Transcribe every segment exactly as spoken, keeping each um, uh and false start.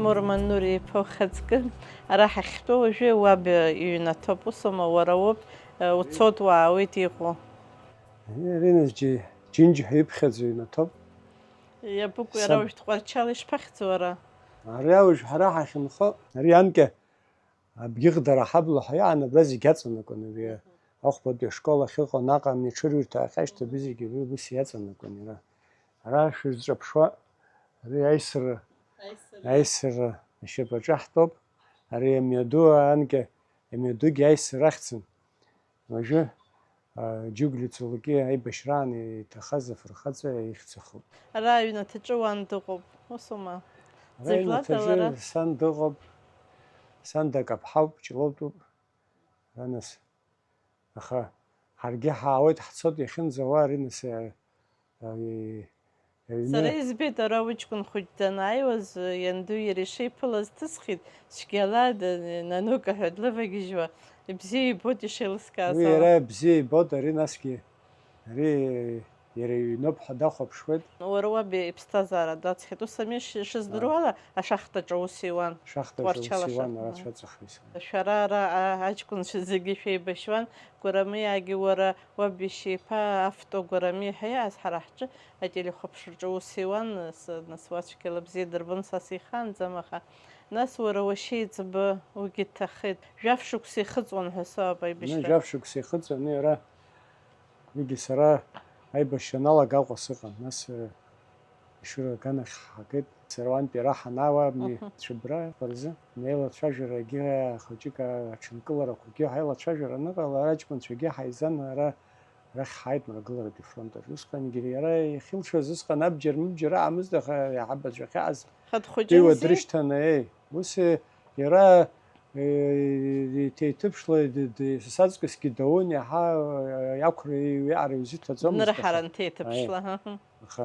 Мурман Нури-иԥа ухаҵкы, ара ҳахьтәоу уажәы уаб иҩнаҭоуп, усоума, уара уоуп, уцоит, уаауеит иҟоу. Ирина џьи-, Џьынџь ҳәа иԥхьаӡоу иҩнаҭоуп. Иабыкәу, иара Саб- уажә Тҟәарчал ишԥахьӡу ара? Ари ауажә ҳара ҳахьынхо, ари анкьа Абӷьыхдара ҳабла ҳәа иаан абра зегь аҵанакуан, абри Мгм. ахәбатәи ашкол ахьыҟоу, наҟ амни аҽырҩрҭа ахьашьҭоу абри зегьы абри ус иаҵанакуан иара. Ара шәызҿаԥшуа, ари аисра, Аисра. аисра ашьапаҿы ҳтәоуп. Ари амҩаду анкьа, амҩадугьы аисра ахьӡын. Уажәы, а, Џьугли Цолоки аибашьраан иҭахаз афырхаҵа ихьӡ ахуп. Ара аҩнаҭаҿы уан дыҟоуп, усоума? Ара Дзыжәлада аҩнаҭаҿы лара? сан дыҟоуп, сан дакаԥҳауп, ҷлоутәуп. Ранас. Аха ҳаргьы ҳаауеит, ҳцоит иахьынӡауа, ари нас, а, а, и-, аҩны. Сара избеит ара уҷкәын хәыҷ данааиуаз, ианду иара ишеиԥылаз дҭысхит, цәгьала д-, нанука ҳәа длывагьежьуа, ибзиа ибоит ишеилыскааз Уи ала. Иара бзиа ибоит, ари насгьы, ари иара иҩноуп ҳәа дахәаԥшуеит. Уара уаб иԥсҭазаара даҵхеит, ус ами ш-, ишыздыруа Ааи. ала, ашахтаҿы аус иуан. Ашахтаҿы аус Тҟәарчал иуан, ашахта, ара аҳа. цәаҵахеит. Шәара ара, а, аҷкәынцәа зегьы шәеибашьуан, Гәарамиаагьы уара уаб иашьеиԥа Авто Гәарамиа ҳәа иааз ҳара ҳҿы ателехәаԥшраҿы аус иуан, нас, нас уа цәгьала бзиа дырбон, са сихаанӡам, аха нас уара уашьеиҵбы уигьы дҭахеит. Жәаф шықәса ихыҵуан ҳәа соуп Аны аибашьра. Жәаф шықәса ихыҵуан, иара уигьы сара аибашьра аналага Аҟәа сыҟан, нас, э, Ешыра аганахь ҳагеит. Сара уантәи ара ҳанаауа, абни Мгм. цәыббрақәа рзы, ҳнеилацәажәарагьы, хәыҷык аҽынкыларақәагьы ҳаилацәажәара аныҟала, ара аҷкәынцәагьы ҳаизан, ара, арахь ҳааит мрагыларатәи фронт аҿы. Усҟангьы иара иахьылшоз усҟан абџьар-мыбџьар аамызт, аха иаҳабацәа ахьааз Хатә хәыҷын уи зи? дрышьҭаны, еи, ус, э, иара, э, иҭеиҭыԥшла д-, д-, саҵкысгьы даун, иаҳа, э, иақәра иуеиаара изиҭаӡомызт, аха Нырҳаран ҭеиҭыԥшла, Аиеи. ҳы, ҳы. Аха,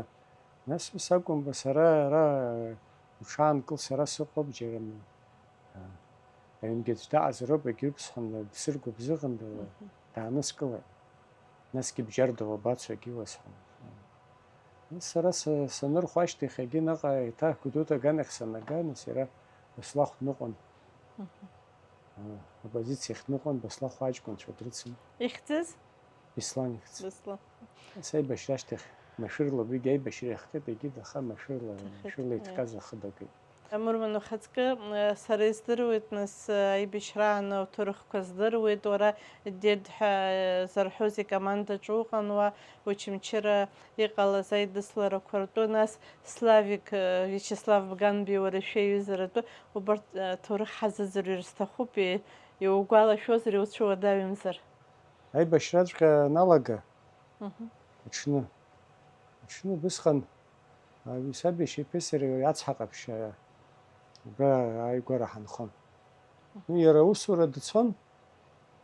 нас ус акәымба, сара ара, э, уҽаанкыл, сара сыҟоуп, џьара м-, э, аҩнгьы аӡә даҟазароуп, егьырԥсҳәан, дсыргәыбзыӷын, да-, Мгм. дааныскылеит. Насгьы бџьар дуа бацәагьы уасҳәон. Нас сара са-, санырхәа ашьҭахь, егьи наҟ еиҭа Гәдоуҭа аганахь санага, нас иара Баслахә дныҟәон. Мгм. А, оппозициахь дныҟәон, Баслахә аҷкәынцәа дрыцын. Ихьӡыз? Беслан ихьӡ. Беслан. Нас аибашьра ашьҭахь машәырла убригьы аибашьра иахҟьеит, егьи даха машәырла, Ҭахеит, машәырла аиа. иҭҟьаз ахы дагеит. Амурман, ухаҵкы, э, сара издыруеит, нас, э, аибашьраан уҭоурыхқәа здыруеит, уара дед ҳәа, э, зарҳәоз икомандаҿы уҟан уа, Очамчыра иҟалаз аидысларақәа ртәы, нас Славик, э, Виачеслав Бганбеи уара шәеиҩызаратәы, убарҭ, э, аҭоурых ҳазыӡырҩыр сҭахуп, и-, иугәалашәозар, иуцәуадаҩымзар? Аибашьраҵәҟьа аналага, Мгм. аҽны, аҽны убысҟан, а, саб иашьеиԥеи сареи ацҳа ҟаԥшь, а, убра ааигәара ҳанхон. Ну, иара аусура дцон,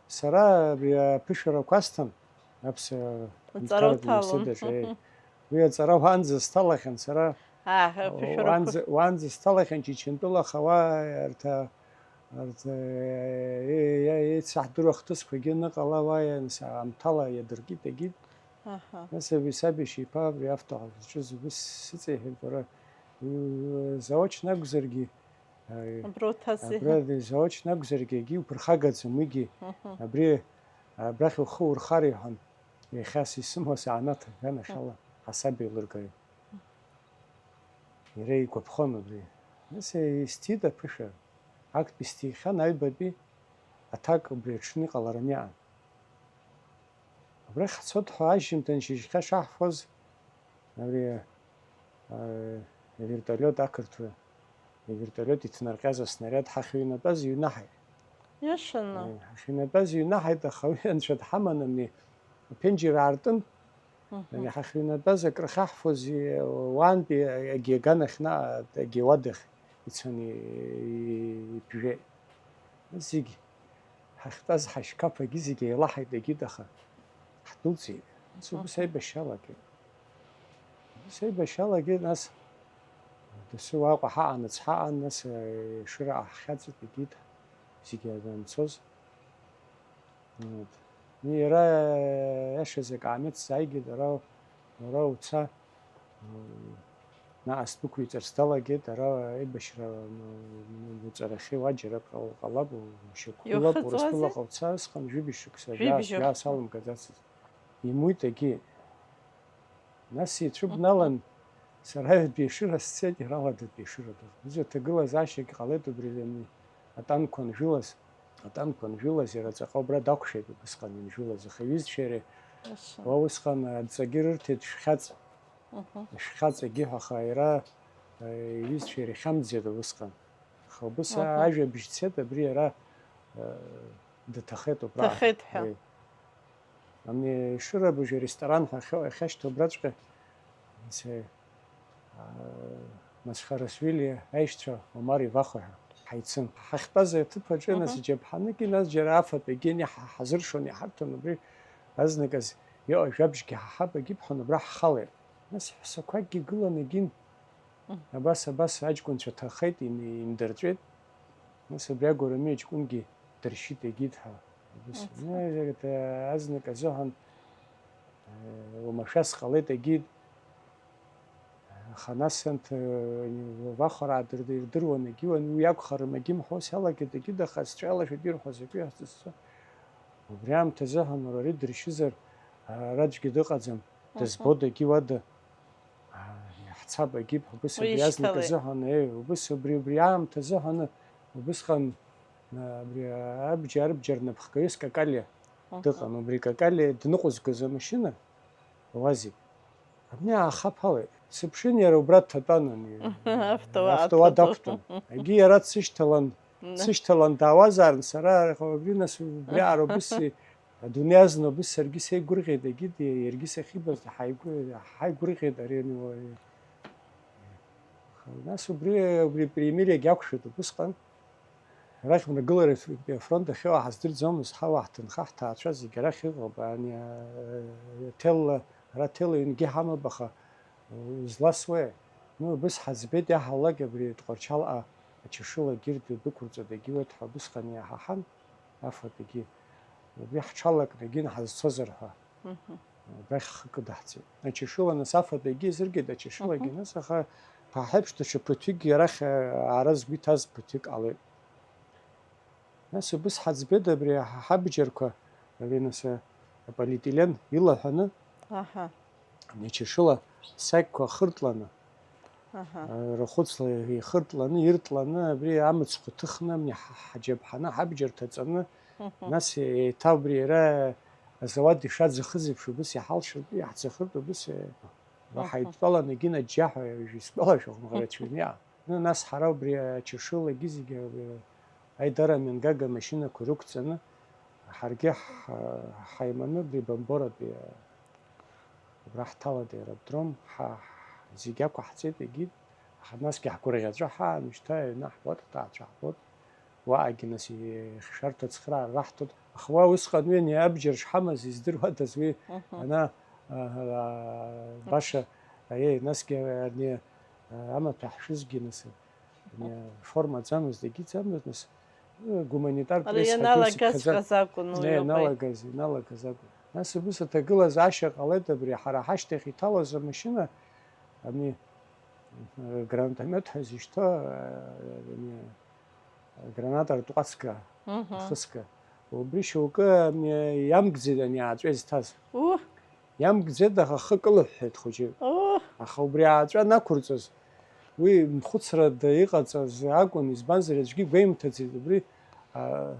сара абри аԥышәарақәа асҭан, аԥс-, Аҵара аҳәынҭқарратә уҭалон. университет аҿы, еи. Уи аҵара уаанӡа сҭалахьан сара, Аа, аԥышәарақәа. уаанӡа, уаанӡа сҭалахьан Чечентәыла, аха уа арҭ, а, арҭ, е-, е-, еицаҳдыруа ахҭысқәагьы аныҟала, уа ианс-, аамҭала иадыркит, егьит. Аҳа. Нас абри саб иашьеиԥа абри автоҳәа зҿыз убыс сыҵеиҳәеит, уара, уи, уи, заочно акәзаргьы, Аи, Абра уҭази, абра ҳәа. Заочно акәзаргьы, егьи уԥырхагаӡам, уигьы Мгм. абри, абрахь ухы урхар иҳәан, иахьа сисымоу сааннаҭ, аганахьала, ҳасаб еилыргаҩ. Иара игәаԥхон убри. Нас исҭиит аԥышәа, актәи сҭихьан, аҩбатәи аҭак убри аҽны иҟалараны иҟан. Абрахь ҳцоит ҳәа, ажьымҭан шьыжьхьа шаҳфоз, абри, а, авертолиот, ақырҭуа авертолиот иҭнарҟьаз аснариад ҳахьыҩнатәаз иҩнаҳаит. Иашаны. Э, ҳахьыҩнатәаз иҩнаҳаит, аха уи анцәа дҳаман, абни аԥенџьыр аартын. Мгм. Ани ҳахьыҩнатәаз акры ахьаҳфоз, и-, уаантәи егьи аганахь, на-, егьи ауадахь ицаны и-, и-, иԥжәеит. Зегь ҳахьтәаз ҳашьқаԥагьы зегь еилаҳаит, егьит, аха ҳдәылҵит. Нас убыс Мгм. аибашьралагеит. Убыс аибашьралагеит, нас досу Аҟәа ҳаҟанаҵ ҳаҟан, нас, э, Ешыраҟа ҳхьаҵит, егьит, зегь анцоз. Вот. Уи иара, э, иашазы акаамеҭ сзааигеит, ара, уара уца, м, Наҟ сдәықәиҵарц далагеит, ара аибашьра, м, м, уҵарахьы уа џьара ҟал-, ҟалап, ушьақәгылап, Иухыҵуазеи? Урыстәылаҟа уца, схынҩажәи шықәса жәа-, Жәибжьык. Жәасалымгаӡацызт. Имуит егьи. Нас ицәыбналан, сара ҩбеишыра сцеит, иара ладатәи ишыра ду. Уи аҭагылазаашьагь ҟалеит убри, ами, атанкқәа анжәылаз, атанкқәа анжәылаз, иара ҵаҟа убра дақәшәеит, убысҟан инжәылаз, аха иҩызцәеи иареи Аша. Уа усҟан адҵагьы рырҭеит шәхьаҵ. Мгм. Шәхьаҵ егьиҳәаха, иара, э, иҩызцәа ирхьамӡеит убысҟан. Аха убыс Мгм. Ажәабжь цеит, абри иара, э, дҭахеит убра. Дҭахеит ҳәа. Э. Ами, Шырабыжь аресторан ҳәа ахьо-, ахьашьҭоу абраҵәҟьа, се-, а, Мацхарасвили аишьцәа Омар ивахо ҳәа ҳаицын. Ҳахьтәаз аҭыԥ аҿы, нас, Мгм. Џьаԥҳаныки, нас џьара афатәигьы ани ҳа-, ҳазыршон, иҳарҭон убри азныказ иҟоу жәабжьгьы ҳаҳап, агьиԥҳәон, убра ҳхалеит. Нас ҳәсақәакгьы гылан егьин. Мгм. Абас, абас аҷкәынцәа ҭахеит, ин-, индырҵәеит. Нас абри агәарами аҷкәынгьы дыршьит егьит ҳәа. Убыс. Мгм. Э, э, азнык азыҳәан, э, уамашәа сҟалеит егьит. Аха нас анҭ, э, вахәараа дырд-, ирдыруан егьиуан, уи акәхарым егьимҳәо, салагеит егьит, аха сҿы иалашәеит ирҳәо закәи ҳҵысцо. Убри аамҭазыҳәан уара ари дыршьызар, ара аӡәгьы дыҟаӡам. Мгм. Дызбода егьи уада? Аа, иаҳцап, егьи, убыс Уи абри азнык ишьҭалеит. Азыҳәан, еи, убыс убри, убри аамҭа азыҳәаны, убысҟан, а, абри абџьар, абџьар напхгаҩыс Какалиа Мгм. Дыҟан. Убри Какалиа дныҟәызгоз амашьына, уазик. Абни аахаԥалеит. Сыԥшын, иара убра дҭатәан, ани, Автоуаа автоуаа дҭатәан. Дақәтәан. Егьи иара дсышьҭалан, Мм. Дсышьҭалан даауазаарын, сара, абри нас, убриаара убыс Адунеи азна убыс саргьы сеигәырӷьеит, егьи ди-, иаргьы сахьибаз ҳаигәы-, ҳаигәырӷьеит ари ани уаҩы. Нас убри, убри перемириагьы ақәшәеит убысҟан. Арахь мрагылара афронт ахьыҟоу ҳаздырӡомызт, ҳауаа ҳҭынха, ҳҭаацәа зегьы арахь ыҟоуп. Ани, а, ҭелла, ара ҭелла ҩнгьы ҳамоуп, аха, а, узласуеи? Ну, убыс ҳаӡбеит, иаҳалак абри Тҟәарчалҟа ачашылагьы ирдәы дәықәырҵо дагьуеит ҳәа убысҟан иаҳаҳан. Афатәгьы. Убри ҳҽалакны егьин ҳазцозар ҳәа. Мгм. Убрахь ҳхы кыдаҳҵеит. Ачашыла нас афатәгьы изыргеит, ачашылагьы Мгм. Нас, аха ҳа ҳаиԥш даҽа ԥыҭҩыкгьы арахь, а, аара згәы иҭаз ԥыҭҩык ҟалеит. Нас убыс ҳаӡбеит абри ҳа-, ҳабџьарқәа, ари нас, а, аполиэтилен илаҳәаны, Аҳа. Ачашыла сакьқәа хыртланы, Аҳа. Рахәыцла ихыртланы, иртланы, абри амыцхә ҭыхны, абни ҳа-, ҳаџьаԥҳаны, ҳабџьар ҭаҵаны, Мгм. Нас еиҭа убри иара азауад ишаӡахыз еиԥш, убыс иҳалшартә, иаҳӡахыртә, убыс, э, Мгм. Ҳаидтәаланы егьин аџьџьаҳәа исгәалашәом, ӷарацәаны иаан. Ну, нас ҳара убри ачашылагьы зегьы, э, аидара амҩангага амашьынақәа рықәҵаны, ҳаргьы ҳ-, ҳаиманы абри Бамборатәи, э, Убра ҳҭалеит аеродром, ҳа, ҳ-, зегь ақәаҳҵеит, егьит, аха насгьы ҳгәырӷьаҵәа ҳаан, шьҭа аҩны ҳбот, ҳҭаацәа ҳбот, уаҟагьы нас ихьшәарҭоу ацхыраара раҳҭоит. Аха уа усҟан уи ани абџьар шҳамаз издыруадаз уи Мгм. ана, а, а, баша, аиеи, насгьы ани, а, амаҭәа ҳшызгьы нас, ани форма аӡамызт, егьиӡамызт, нас, э, гуманитартә Ара пресс ҳәагьы ианалагаҵәҟьаз сыԥхьаӡа-, акәын уи не, ауп, аи. Ианалагаз, ианалагаз акәын. Нас убыс аҭагылазаашьа ҟалеит абри, ҳара ҳашьҭахь иҭалаз амашьына, ами, э, гранатомет ҳәа зышьҭоу, э, ами, гранатартә ҟәацга, Мгм. Ахысга. Убри шьоукы, ами, иамгӡеит ани ааҵәа изҭаз. Ух! Иамгӡеит, аха ахы кылыҳәҳәеит хәыҷык. Ух! Аха убри ааҵәа анақәырҵоз, уи мхәыцрада иҟаҵаз акәын, избанзар, аӡәгьы игәеимҭаӡеит убри, а,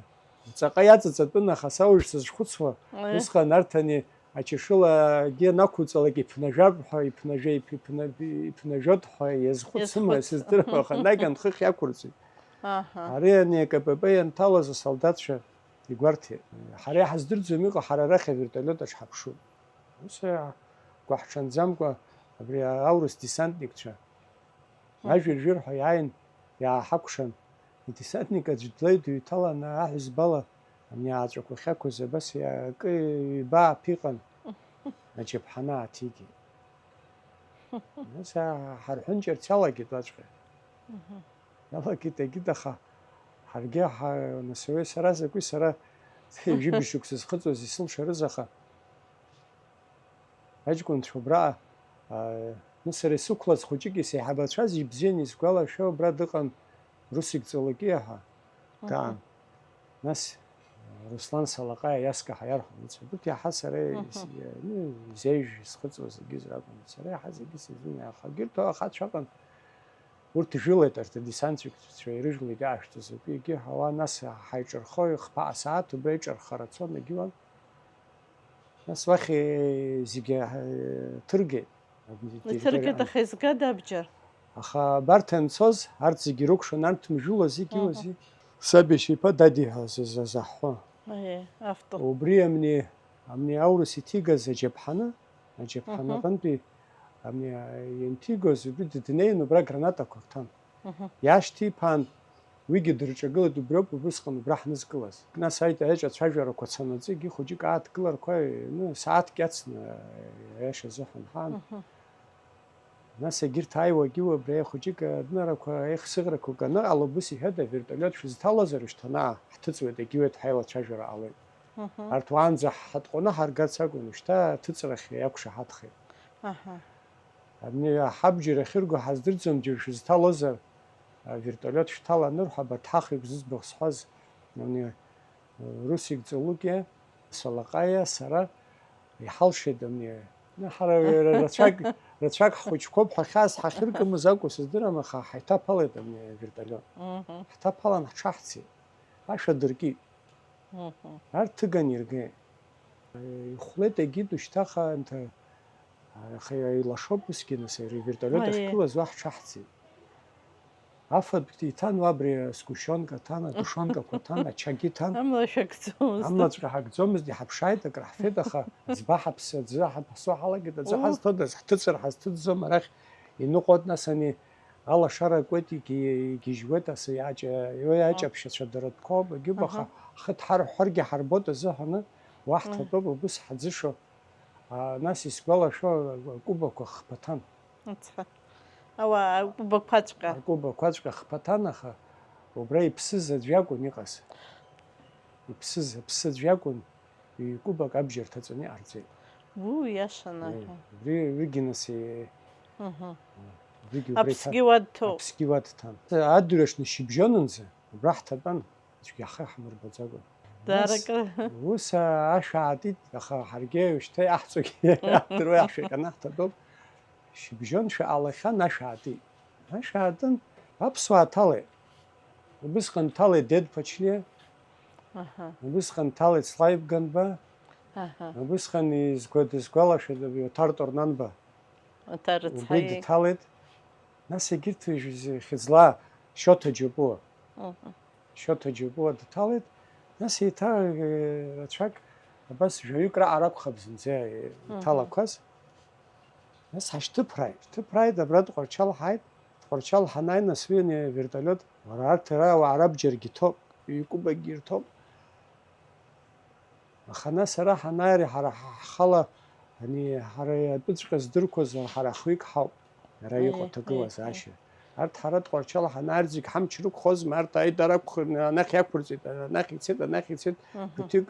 ҵаҟа иаҵаҵатәын, аха са уажә сызхәыцуа, Ыы. Усҟан арҭ ани ачашылагьы анақәуҵалак иԥнажәап ҳәа, иԥнажәа-, иԥ-, иԥна-, иԥнажәот ҳәа иазхәыцыма, Иазхәыц. Сыздырам, аха анагь анхыхь иақәырҵеит. Аҳа. Ари ани АКПП ианҭалаз асолдаҭцәа игәарҭеит. Ҳара иҳаздырӡом иҟоу, ҳара арахь авертолиот аҿы ҳаԥшуп. Ус, гәаҳҽанӡамкәа абри аурыс десантникцәа Мгм. Ажәыр-жәыр ҳәа иааин, иааҳакәшан, идесантник аӡә длеи дыҩҭаланы аҳәызбала ани ааҵәақәа ахьақәыз абас акы ҩба ааԥ иҟан, аџьаԥҳаны ааҭигеит. Нас, а, ҳарҳәынҷарц иалагеит уаҵәҟьа. Мгм. Иалагеит, егьит, аха ҳаргьы ҳа-, нас уи сара закәи сара ҩажәи бжьшықәса схыҵуаз исылшарыз, аха Аҷкәынцәа убраҟа, аа, Нас сара исықәлаз хәыҷык исеиҳабацәаз ибзианы исгәалашәо, убра дыҟан Русик Ҵолокиа ҳәа даан. Нас Руслан Салаҟаиа иаскаҳа иарҳәон, урҭ иаҳа сара ис-, ну, изеижә, исхыҵуа зегьы ракәын. Сара иаҳа зегьы сизымнеит, аха егьырҭ ахацәа ыҟан, урҭ ижәылеит, арҭ адесантцәа ирыжәлеит иаашәҵаз атәы егьиҳәауа, нас ҳаиҿархо хԥа асааҭ убра иҿархара цон, егьиуан. Нас уахь, э, зегьы, э, ҭыргеит. Иҭыргеит, аха изгада абџьар? Аха абарҭ анцоз, арҭ зегьы рыкәшон, арҭ мжәылози, кьыуази. Саб иашьа иԥа Дади ҳәа за-, за-, заҳҳәо. Е, авто. Убри амни, амни аурыс иҭигаз аџьаԥҳаны, аџьаԥҳаны аҟынтәи амни, а, ианҭигоз, убри д-, днеин убра гранатақәа рҭан. Иашьҭиԥаан, уигьы дырҿагылеит, убриоуп убысҟан убра ҳнызкылаз. Нас аит аиаҿ ацәажәарақәа цанаҵы, егьи хәыҷык ааҭгыларақәа, ну, сааҭк иацны, аиаша азыҳәан ҳаан. Нас егьырҭ ааиуагьы убри хәыҷык адынарақәа, еихсыӷрақәак аныҟало, убыс иҳәеит, авертолиот шәызҭалозар шьҭа, ҳҭыҵуеит, егьиуеит, ҳаилацәажәара ҟалоит. Арҭ уаанӡа ҳатҟәаны ҳаргарц акәын, шьҭа аҭыҵрахь иақәшаҳаҭхеит. Абни ҳабџьар ахьырго ҳаздырӡом, џьара шәызҭалозар, авертолиот шәҭала анырҳәа, абарҭ ҳахҩык зыӡбахә сҳәаз, абни, Русик Ҵолокиа, Салаҟаиа, сара иҳалшеит, абни, ҳара рацәак, рацәак ҳхәыҷқәоуп, ҳәа хьаас ҳахьыргамыз акәу сыздырам, аха ҳаиҭаԥалеит, абни, авертолиот. Ҳҭаԥалан ҳҽаҳцеит. Ашә адыркит. Арҭ ҭыган иргеит. Ихәлеит, егьи душьҭаха, анҭ-, аха илашоуп усгьы, нас, ари авертолиот ахьгылаз уа ҳҽаҳцеит. Афатә иҭан уа абри асгушьонка ҭан, атушонкақәа ҭан, ачагьы ҭан. Амлашәа акӡомызт. Амлаҵәҟьа ҳакӡомызт, иҳаԥшааит, акраҳфеит, аха ӡба ҳаԥсы, аӡы ҳаԥсо ҳалагеит, аӡы ҳазҭодаз, ҳҭыҵыр ҳазҭыҵӡом арахь. Иныҟәоит, нас, ани алашара акуеит, игьы-, игьежьуеит, асы иаҷа-, уи аҷаԥшьацәа дара дкуп, егьуп, аха ҳхы дҳарҳәҳәаргьы ҳарбоит азыҳәаны, уа ҳҭатәоуп, убыс ҳаӡышо. А, нас исгәалашәо, акәыбақәа хԥаҭан. Ацҳа. Ауаа, акәыбақәаҵәҟьа. Акәыбақәаҵәҟьа хԥаҭан, аха убра иԥсыз аӡә иакәын иҟаз. Иԥсыз аԥсы аӡә иакәын. Ҩ-кәыбак абџьар ҭаҵаны иҟарҵеит. Уу, иашан, аҳ. Убри, уигьы нас, е-, убригьы убра иҭан. Аԥсгьы уа дҭоуп. Аԥсгьы уа дҭан. Адырҩаҽны шьыбжьонынӡа убра ҳҭатәан, аӡәгьы ҳхы ҳмырбаӡакәа. Даара акы. Ус, а, ашә аатит, аха ҳаргьы уажәшьҭа иаҳҵогьы иаҳдыруа, ашә иҟьаны ҳҭатәоуп. Шьыбжьон шәа алахьан, ашә аатит. Ашә аатын, аԥсуаа ҭалеит. Убысҟан дҭалеит Дед Ԥачлиа. Аҳа. Убысҟан дҭалеит Слаип Ганба. Аҳа. Убысҟан изгәа-, дысгәалашәоит, абри Оҭар Торнанба. Оҭар рыцҳаи. Убри дҭалеит. Нас егьырҭ хьыӡла Шьоҭа Џьопуа. Мгм. Шьоҭа Џьопуа дҭалеит. Нас еиҭа, э, рацәак абас жәаҩык раҟара акәхап зынӡа, э, мгм, иҭалақәаз. Нас ҳашьҭыԥрааит. Ҳшьҭыԥрааит, абра Тҟәарчал ҳааит. Тҟәарчал ҳанааи, нас уи ани авертолиот, уара, арҭ ара уаа рабџьаргьы ҭоуп, ҩ-кәыбакгьы ирҭоуп. Аха нас ара ҳанааир, ҳара ҳа-, ҳхала, ани, ҳара атәыҵәҟьа здырқәаз, ҳара хҩык ҳауп, ара иҟоу аҭагылазаашьа. Арҭ ҳара Тҟәарчал ҳанааир, зегь ҳамч рықәхозма, арҭ аидара ақәхын, анахь иақәырҵеит, анахь ицеит, анахь ицеит, мгм, ԥыҭҩык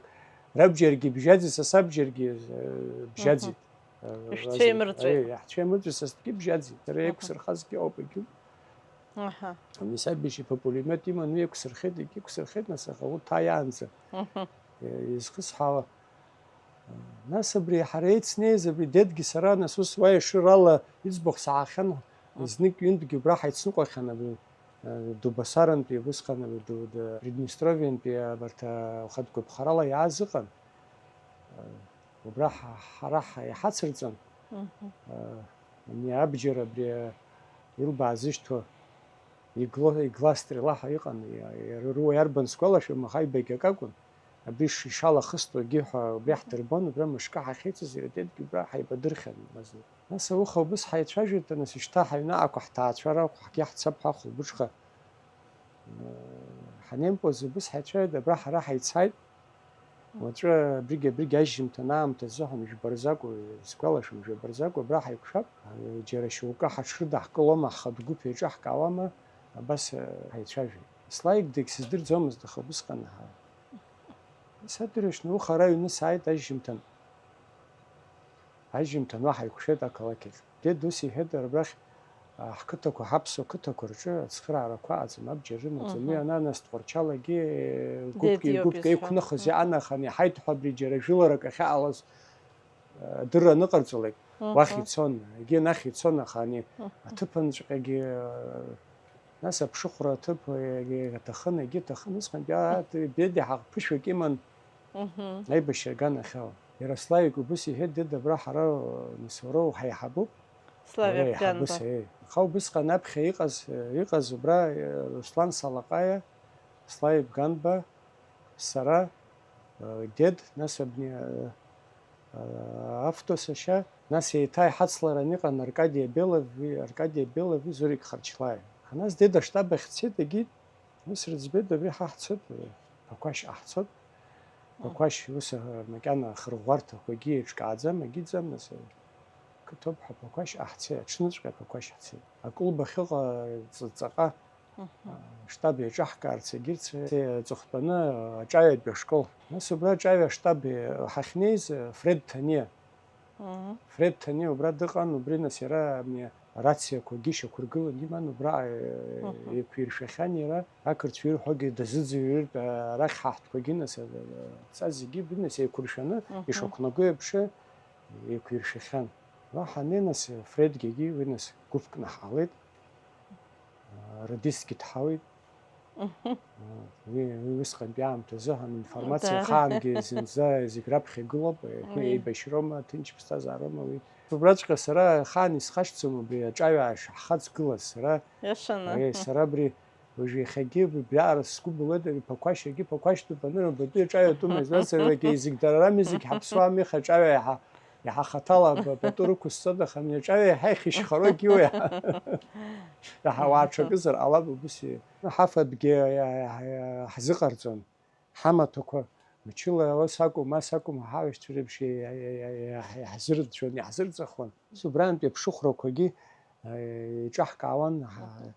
рабџьаргьы бжьаӡит, са сабџьаргьы, э, бжьаӡит. Мгм. Ишәцәеимырҵәеит. Аиеи, иаҳцәеимырҵәеит, са стәгьы бжьаӡит. Сара, мгм, еиқәсырхаз кьоуп, егьуп. Аҳа. Ани саб иашьа иԥа пулемиот иман, уи еиқәсырхеит, егьиқәсырхеит, нас аха урҭ ааиаанӡа. Мгм. Е, изхысҳәаауа. Нас абри ҳара еицнеиз, абри Дедгьы сара, нас ус уа ешырала иӡбахә саҳахьан, мгм, знык-ҩынтәгьы убра ҳаицныҟәахьан, абри, э, Дубасарантәи, убысҟан абри Ду-, Д-, Приднестровиантәи абарҭ, э, хатә гәаԥхарала иааз ыҟан. Э, Убра ҳа-, ҳара ҳа-, иҳацырҵан, мгм, а, ани абџьар абри, а, илбаазышьҭуа игло-, игластрела ҳәа иҟан, иа-, иара руа иарбан сгәалашәом, аха аҩбагьы акакәын, абри ш-, ишалахыстуагьы ҳәа убри ҳдырбон, убра мышкы ҳахьеицыз, иара Дедгьы убра ҳаибадырхьан мазла. Нас ауха убыс ҳаицәажәеит, нас шьҭа ҳаҩны аҟәа ҳҭаацәара, ҳгьы ҳцап ҳәа хәылбыҽха, а, ҳанеимпоз убыс ҳаицәажәеит, абра ҳара ҳаицааит. Уаҵәы абригь, абригь ажьжьымҭан аамҭа азыҳәан, жәба рзакәу, сгәалашәом, жәаба рзакәу, абра ҳаиқәшәап, џьара шьоукы ҳаҽрыдаҳкылома, ҳхатә гәыԥ еиҿаҳкаауама, абас, э, ҳаицәажәеит. Слаик дагьсыздырӡомызт, аха убысҟан ҳа-, садырҩаҽны ухара аҩны сааит ажьжьымҭан. Ажьымҭан уаҳа икәшеит ақалақь ахь. Дед ус иҳәеит, арбрахь, а, ҳқыҭақәа, ҳаԥсуа қыҭақәа рҿы ацхыраарақәа аӡам, абџьар рымаӡам. Уи Мгм. Ананас Тҟәарчалагьы, э, Дед гәыԥк, иоуп гәыԥк изҳәо. еиқәныхыз Мгм. иаанаханы иҳаиҭ ҳәа абри џьара жәыларак ахьаҟалаз, э, адырра аныҟарҵалак, Мгм. уахь ицон, егьи анахь ицон, аха ани аҭыԥанҵәҟьагьы, э, нас аԥшыхәра аҭыԥ, э, аҭахын, егьи аҭахын, усҟантәи, аа, Дед иаҳа ԥышәак иман. Мгм. Аибашьра аганахьала. Иара Славик убыс иҳәеит, дед, абра ҳара, нас, уара уҳаиҳабуп. Славик Уара аиҳабыс, Ганба. Еи. Аха убысҟан аԥхьа иҟаз, иҟаз убра, э, Руслан Салаҟаиа, Славик Ганба, сара, э, дед, нас абни, э, э, авто сашьа, нас еиҭа иҳацларан иҟан Аркадиа Белов, Аркадиа Белов, Зурик Харчлаи. Анас дед аштаб ахь дцеит, егьит, Ус рыӡбеит, абри ҳа ҳцоит, Ԥақәашь ҳцоит. Ԥақәашь ус, а, макьана ахырӷәӷәарҭақәагьы еиҿкааӡам, агьыӡам, нас, а, қыҭоуп ҳәа Ԥақәашь ҳцеит, аҽныҵәҟьа Ԥақәашь ҳцеит. Аклуб ахьыҟа ҵ-, ҵаҟа, а, штаб еиҿаҳкаарц, егьырҭ аҵыхәтәаны аҿаҩатәи ашкол. Нас убра аҿаҩа аштаб, а, ҳахьнеиз, а, Фред Ҭаниа. Мгм. Фред Ҭаниа убра дыҟан, убри, нас, иара абни арациақәагьы шьақәыргыланы иман, убра, э, Мгм. еиқәиршәахьан иара, ақырҭцәа ирҳәогьы дазыӡырҩыртә, а, арахь ҳаҳҭқәагьы, нас, э, са зегьы, убри, нас, еиқәыршәаны, Мгм. ишақәнаго еиԥш, еиқәиршәахьан. Уа ҳаннеи, нас, Фредгьы уи, нас, гәыԥк наҳалеит, а, радистгьы дҳауеит. Мгм. Уи, уи усҟантәи аамҭазы ҳәа информациа Да. ахаангьы зынӡа зегь раԥхьа игылоуп, уи Уи. еибашьроума, ҭынч ԥсҭазаароума уи. Убраҵәҟьа сара ахаан исхашҭӡом убри аҿаҩа ш-, ҳхаҵгылаз, сара, Иашаны. Аиеи, сара абри уажә иахьагьы убриаҟара сгәы былуеит, ари Ԥақәашьагьы Ԥақәашьтәуп, анырымбатәи аҿаҩа атәыма излацыргьы зегь дара рами, зегь ҳаԥсуами, аха аҿаҩа иаҳа, иаҳа хаҭала ба-, пату рықәысҵоит, аха ани аҿаҩа иаҳа ихьышьхароугьы уи. Иаҳа уааҽакызар ҟалап, убыс и-, ҳафатәгьы ҳзыҟарҵон. Ҳамаҭәақәа мчыла ус акәым, ас акәым, ҳаҳәшьцәа реиԥш иа-, иа-, иа-, иа-, иаҳзырӡәӡәон, иаҳзырӡахуан. Ус убрантәи аԥшыхәрақәагьы, э, еиҿаҳкаауан, ҳа-,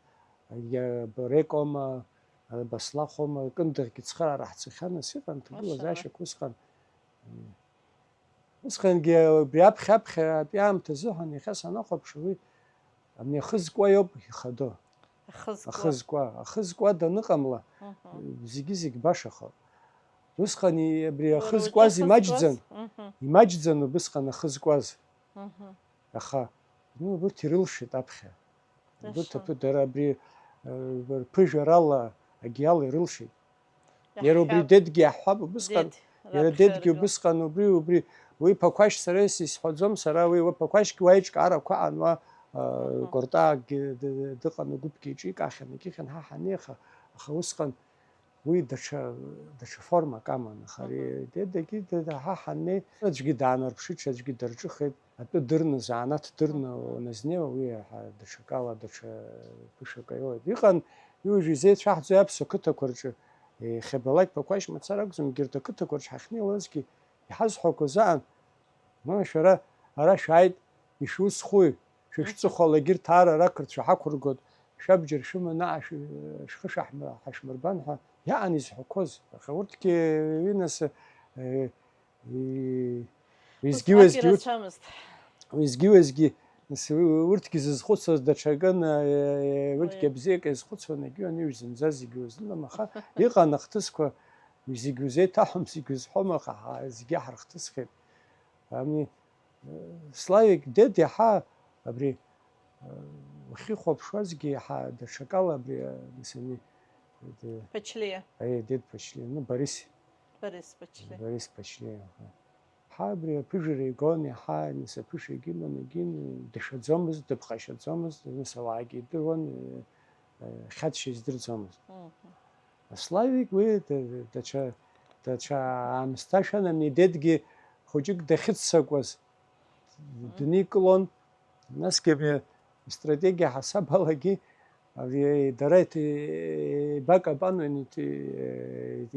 иа-, Рекома, Баслахома, кындыӷгьы цхыраара ҳцахьан, ас иҟан, Машалла. Ҭагылазаашьақәа усҟан. Усҟангьы убри аԥхьа-аԥхьатәи аамҭазыҳәан, иахьа санахәаԥш, уи абни ахы зкуа иоуп ихадоу. Ахы зкуа. Ахы зкуа, ахы зкуа даныҟамла, Мгм. зегьы-зегь башахоит. Усҟан и-, абри Уара ахы уҿы зкуаз ахы имаҷӡан, зкуаз? Мгм. Имаҷӡан убысҟан ахы зкуаз. Мгм. Аха, ну, убырҭ ирылшеит аԥхьа. Убырҭ Иашан. Аԥы-, дара абри, э, рԥыжәарала агьиала ирылшеит. Иара убри Иаҳҳәап. Дедгьы иаҳҳәап, убысҟан, Дед, иара раԥхьа Дедгьы аргыл. Убысҟан убри, убри, уи Ԥақәашь сара ис-, исҳәаӡом, сара уи, уи Ԥақәашьгьы уа иҿкаарақәа аан, уа, а, Аҳа. Кәартаагьы д-, д-, дыҟан, агәыԥгьы иҿикаахьан, егьихьан, ҳа ҳаниаха, аха усҟан уи даҽа, даҽа формак аман, аха ари Аҳа. Дедагьы д-, д-, ҳа ҳаннеи, аӡәгьы даанарԥшит, ҽаӡәгьы дарҿыхеит, атәы дырны, занааҭ дырны Аҳа. Уаназниа, уи иаҳа даҽакала, даҽа ԥышәак аиуеит. Иҟан, уажә изеицәаҳҵои аԥсуа қыҭақәа рҿы, Иахьабалак Ԥақәашь мацара акәӡам, егьырҭ ақыҭақәа рҿы ҳахьнеилакгьы иҳазҳәақәаз аан, ма шәара ара шәааит, ишәусхуи, шәышәҵыхәала егьырҭ аарара ақырҭцәа ҳақәыргоит, шәабџьар шәыманы аҟ шәы-, шәхы шаҳмы-, ҳашәмырбан ҳәа иаан изҳәақәоз. Аха урҭгьы уи нас, э, И-, Усҟак уеизгьы-уеизгьы урҭ, ирацәамызт. Уеизгьы-уеизгьы, нас, у-, урҭгьы зызхәыцуаз даҽакын, э, урҭгьы Уи. Абзиак изхәыцуан, егьи ани уажә зынӡа зегьы узлым, аха иҟан ахҭысқәа, зегьы узеиҭаҳәом, зегьы узҳәом, аха ҳа-, зегьы ҳархҭысхьеит. Ами, э, Славик, дед, иаҳа абри, э, ухьихәаԥшуазгьы, иаҳа даҽакала абри, э, нас, ани, э, Ԥачлиа. Аиеи, дед Ԥачлиа, ну, Борис. Борис Ԥачлиа. Борис Ԥачлиа, аха. Ҳа абри аԥыжәара игон, иаҳа, нас, аԥышәагьы иман, егьи дашаӡомызт, дыԥхашьаӡомызт, нас, ауаагьы идыруан, э, э, хьаҵшьа издырӡомызт. Мгм. Славик уи д-, д-, даҽа, даҽа аамсҭашәан, ани дедгьы хәыҷык дахьыццакуаз Мгм. Дникылон, насгьы абри астратегиа ҳасабалагьы, ари дара иҭ-, еибакапануан, иҭ-,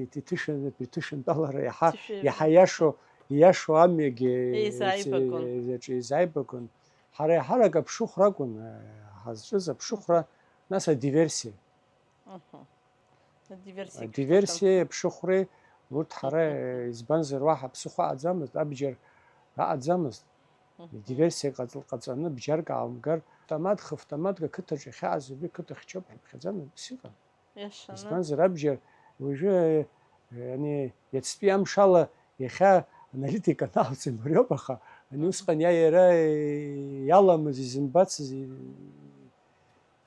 иҭ-, иҭышәын-, иҭышәынтәалара иаҳа, Иҭышәын. Иаҳа иашоу, иашоу амҩагьы Еизааибагон. Еизаҿ-, еизааибагон. Ҳара еиҳарак аԥшыхәра акәын, э, ҳазҿыз аԥшыхәра, нас адиверсиа. Мгм. Адиверсиа Адиверсиеи аԥшыхәреи, урҭ ҳара, избанзар, уаҳа ԥсыхәа аҟаӡамызт, абџьар аҟаӡамызт. Диверсиа ҟаҵ-, ҟаҵаны бџьарк аалымгар, автомат, хы-автоматк ақыҭаҿ иахьааз убри қыҭа хьчоуп ҳәа иԥхьаӡан, убыс иҟан. Иашаны. Избанзар, абџьар уажәы, ани, иацтәи амшала иахьа аналитика аналҵ имариоуп, аха ани усҟан иа-, иара иаламыз, изымбацыз, и-,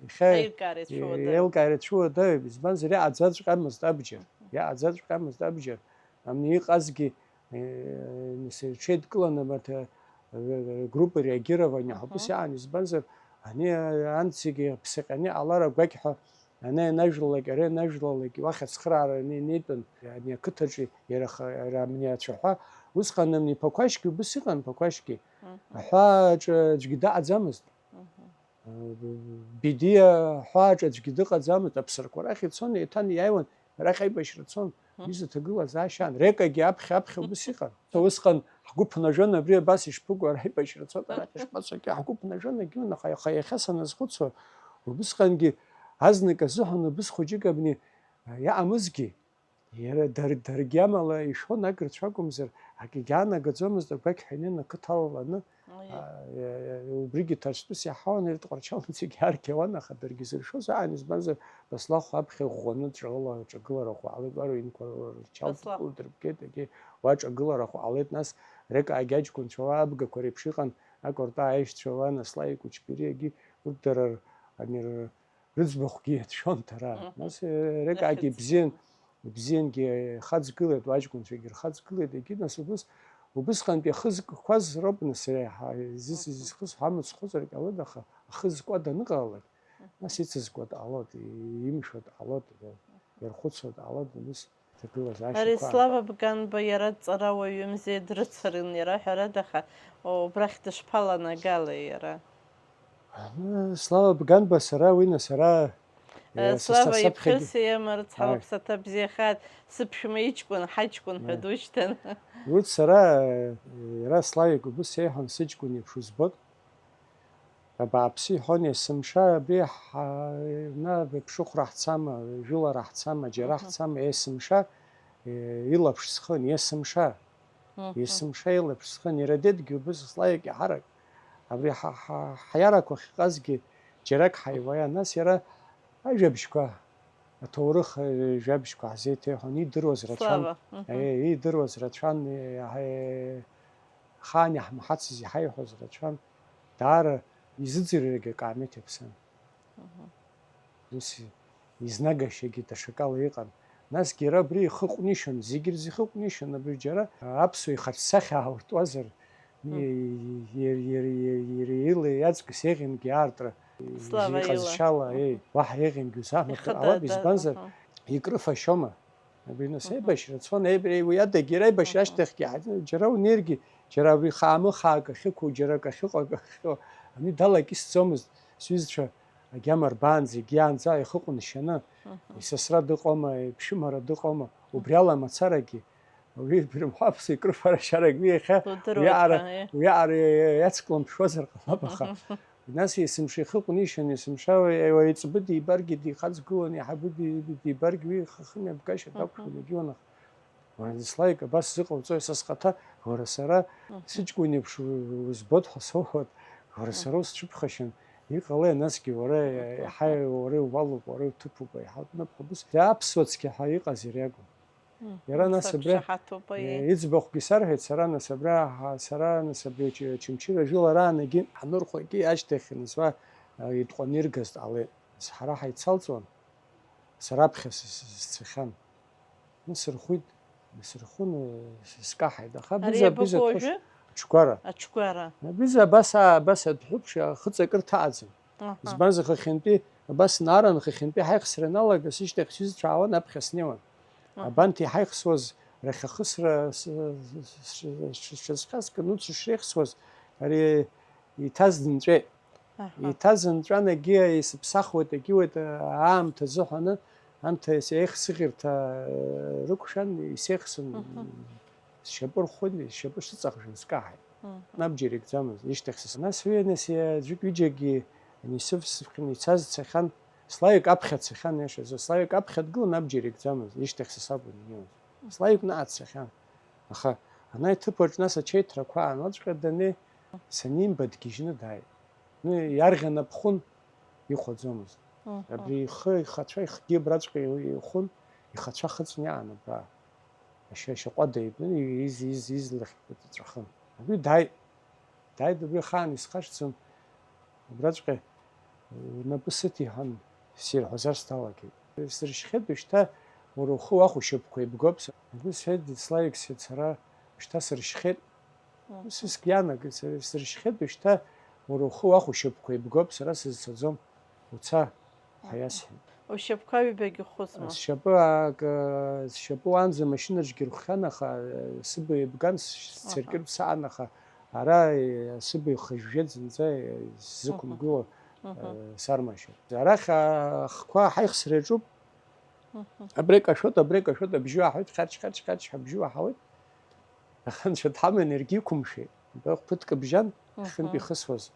иахьа Аилкаара ицәуадаҩуп. Еилкаара ицәуадаҩуп, избанзар, иааӡаҵәҟьамызт абџьар, иааӡаҵәҟьамызт абџьар. Амни иҟазгьы, э, нас рҽеидкыланы абарҭ, э, группа реагирования ҳәа убыс иаан, избанзар, ани, э, анцигьы ԥсаҟьаны иҟалар агәақь ҳәа, ана ианажәлалак, ара ианажәлалак, уахь ацхыраара ани-, анеитәын, ани ақыҭаҿы иара ха-, иара амни ацәаҳәа, усҟан амни Ԥақәашьгьы убыс иҟан, Ԥақәашьгьы. Аҳәааҿы аӡәгьы даҟаӡамызт. Бедиа ҳәааҿ аӡәгьы дыҟаӡамызт, аԥсрақәа рахь ицон, еиҭан иааиуан, арахь аибашьра цон, уи зыҭагылазаашьа аан. Рекагьы аԥхьа-аԥхьа убыс иҟан. Усҟан ҳгәы ԥнажәон абри абас ишԥыгу, ара аибашьра цон, арахь ишԥацоки, ҳгәы ԥнажәон, егьиунаха, аха иахьа саназхәыцуа, убысҟангьы азнык азыҳәан убыс хәыҷык абни иаҟамызгьы, Иара дар-, даргьы амала ишәон, агырцәа акәымзар, акгьы аанагаӡомызт, агәақь ҳәа инеины ақыҭа алаланы, Уи. а, е-, убригьы ҭарстәыс иаҳауан, иртҟәарчалны зегьы аргьауан, аха даргьы зыршоз аан, избанзар, Баслахә аԥхьа ӷәӷәаны ҿагыла-, ҿагылара ӷәӷәа ҟалеит, уа руинқәа рчалт Баслахә. Кылдырбгеит, егьи уа ҿагылара ӷәӷәа ҟалеит, нас Река агьаҷкәынцәа уа абгақәа реиԥш иҟан, акәарта аишьцәа уа, Наслаи Кәычбериагьы, урҭ дара р-, ани р-, рыӡбахәгьы иацәшәон дара. Мгм. Нас, э, Рекагьы Иахьыӡ. Ибзиан, ибзиангьы ихаҵгылеит, уаҷкәынцәагьы рхаҵгылеит, егьи нас убыс, убысҟантәи ахы зкқәаз роуп нас иара иаҳа зыс-, Мгм. Зызхыз ҳәа амыцхәызар ҟалоит, аха ахы зкуа даныҟалалак, Мгм. Нас ицызкуа дҟалоит, имшәа дҟалоит, иархәыцуа дҟалоит, убыс ҭагылазаашьақәа Ари Слава Бганба иара дҵарауаҩымзи, дрыцҳарын иара, ҳәарада, аха убрахь дышԥаланагалеи иара? Слава Бганба сара уи нас ара, Э, э, са-, Слава са-, саԥхьагьы иԥҳәыс иама рыцҳа Ааи. Лыԥсаҭа бзиахааит, сыԥшәма иҷкәын, ҳаҷкәын ҳәа Ааи. Душьҭан. Урҭ сара, э, иара Славик убыс иеиҳәон, сыҷкәын еиԥш узбот. Абааԥсы, иҳәон, есымша абри ҳа-, на, ԥшыхәра ҳцама, жәылара ҳцама, џьара Мгм. Ҳцама, есымша, э, илаԥш схын, есымша. Мгм. Есымша илаԥш схын, иара дедгьы убыс Славик иаҳарак. Абри ҳа-, ҳа-, ҳаиарақәа ахьыҟазгьы џьарак ҳаиуаиа, нас иара ажәабжьқәа, аҭоурых, э, жәабжьқәа ҳзеиҭеиҳәон, идыруаз рацәан. Слава, мгм. Э, идыруаз рацәан, э, ҳа-, э, ахаан иаҳмаҳацыз, иҳаиҳәоз рацәан. Даара изыӡырҩрагьы акаамеҭ иаԥсан. Мгм. Ус изнагашьагьы даҽакала иҟан. Насгьы иара абри ихы ҟәнишьон, зегьы рзы ихы ҟәнишьон, абри џьара аԥсуа ихаҿсахьа ауртуазар, Мм. иара, иара, иара, иара ила иаҵкыс еиӷьынгьы аартра Слава ила. Иҟазшьала, Мгм. Еи, уаҳа еиӷьынгьы узаҳмырҭыр Ихы ҟалап, да-, да-, избанзар, мгм. Икрыфашьома. Абри нас Мгм. Аибашьра цон, аиб-, уи адагьы иара аибашьра Мгм. Ашьҭахьгьы ҳа-, џьара унеиргьы, џьара абри хаамы хаак ахьықәу, џьара акы ахьыҟоу, акы ахьыҟоу, ани далакьысӡомызт, сҩызцәа, агьама рбаанӡа егьи аанӡа ихы ҟәыншьаны, Мгм. Исасра дыҟоума, иԥшәымара дыҟоума, убри ала мацарагьы, уи бырмҳәаԥс икрыфарашьарак уи иахьа Лудыруеит уиаҟара, ҳәа, е. Уиаҟара иацклымԥшуазар ҟалап, аха Мгм. Нас есымша ихы ҟәнишьын, есымша уи, уи иҵбы дибаргьы, дихаҵгылан, иаҳабы ди-, дибаргьы уи ихы хымҩаԥгашьа Мгм. Дақәшәон, егьиуанаха. Уара, Славик, абас сзыҟауҵои, са схаҭа, уара, сара Мгм. Сыҷкәын еиԥш у-, узбоит ҳәа соуҳәоит, уара, Мгм. Сара усцәыԥхашьан, иҟалеи насгьы, уара, Мгм. Иаҳа уара иувалуп, уара иуҭыԥуп, аиҳа уҭныԥ ҳәа убыс, аԥсуа цқьа ҳәа иҟаз иара иакәын. Мгм. Иара нас абра, Сақәшаҳаҭуп, аиеи. Э, иӡбахәгьы сарҳәеит, сара нас абра, ҳа-, сара нас абри Ч-, Очамчыра жәылараанагьы ҳанырхәагьы ашьҭахь нас уа, э, итҟәаны иргаз дҟалеит. Нас ҳара ҳаицалҵуан, сара аԥхьа с-, с-, сцахьан. Нас сырхәит, сырхәын, э, с-, скаҳаит. Аха Ари быза, быза иабыкәу уажәы? Аҽгәара. Аҽгәара. Быза абас, а-, абас адҳәыԥш, ахыҵ акыр ҭаҟаӡам. Аҳа. Избанзар, хыхьынтәи абас нааран, хыхьынтәи ҳаихсра аналага, сышьҭахь сҩызцәа аауан, аԥхьа снеиуан. Аҳа. Абанҭ иҳаихсуаз рахь ахысра с-, с-, с-, сҽазхьаскын, урҭ сышреихсуаз, ари иҭаз нҵәеит. Аҳа. Иҭаз нҵәан, егьи исыԥсахуеит, егьиуеит, аамҭа азыҳәаны, анҭ еихсыӷьырҭа рықәшәан, исеихсын. Мгм. Сшьапы рхәын, сшьапы сыҵахжәан скаҳаит. Мгм. Абџьар икӡамызт, ишьҭахь сыс-, нас уи, нас, аӡәык ҩыџьагьы ани сывсыԥхьан ицаз цахьан, Славик аԥхьа дцахьан, иашазы, Славик аԥхьа дгылан, абџьар икӡамызт, ишьҭахь са сакәын инеиуаз. Славик наҟ дцахьан. Аха ана иҭыԥаҿ нас ачеиҭрақәа аанлаҵәҟьа даннеи, Санимба дгьежьны дааит. Ну, иарӷьа напхәын, ихәаӡомызт. Абри ихы, ихацәа ихгьы абраҵәҟьа ихәын, ихацәа хыҵны иаан абра. Ашьа-, ашьаҟәада ибны, из-, из-, излахь ҵәахын. Абри дааит. Дааит, убри ахаан исхашҭӡом. Убраҵәҟьа унапы сыҭиҳәан, сирҳәазар сҭалагеит. Сыршьхьеит, уажәшьҭа уара ухы уахәа ушьапқәа еибгоуп. Убри сҳәеит, Славик, сҳәеит, сара уажәшьҭа сыршьхьеит. Сыск иаанагеит, сара сыршьхьеит, уажәшьҭа уара ухы уахәа ушьапқәа еибгоуп, сара сызцаӡом, уца, ҳәа иасҳәеит. Ушьапқәа ҩбагьы ухәыцма? Сшьапы аак-, сшьапы уаанӡа амашьынаҿгьы рххьан, аха, сыбаҩ еибган, сцеркьыртә саан, аха ара, сыбаҩ хыжәжәеит зынӡа, сзықәымгыло, сармашьа. Арахь ахқәа ҳаихсра иаҿуп. Абри кашәоит, абри кашәоит, абжьы аҳауеит, хьарч, хьарч, хьарч ҳәа абжьы аҳауеит. Аха Анцәа дҳаман, иаргьы иқәымшәеит. Абра ԥыҭк бжьан, хынтә ихысуаз.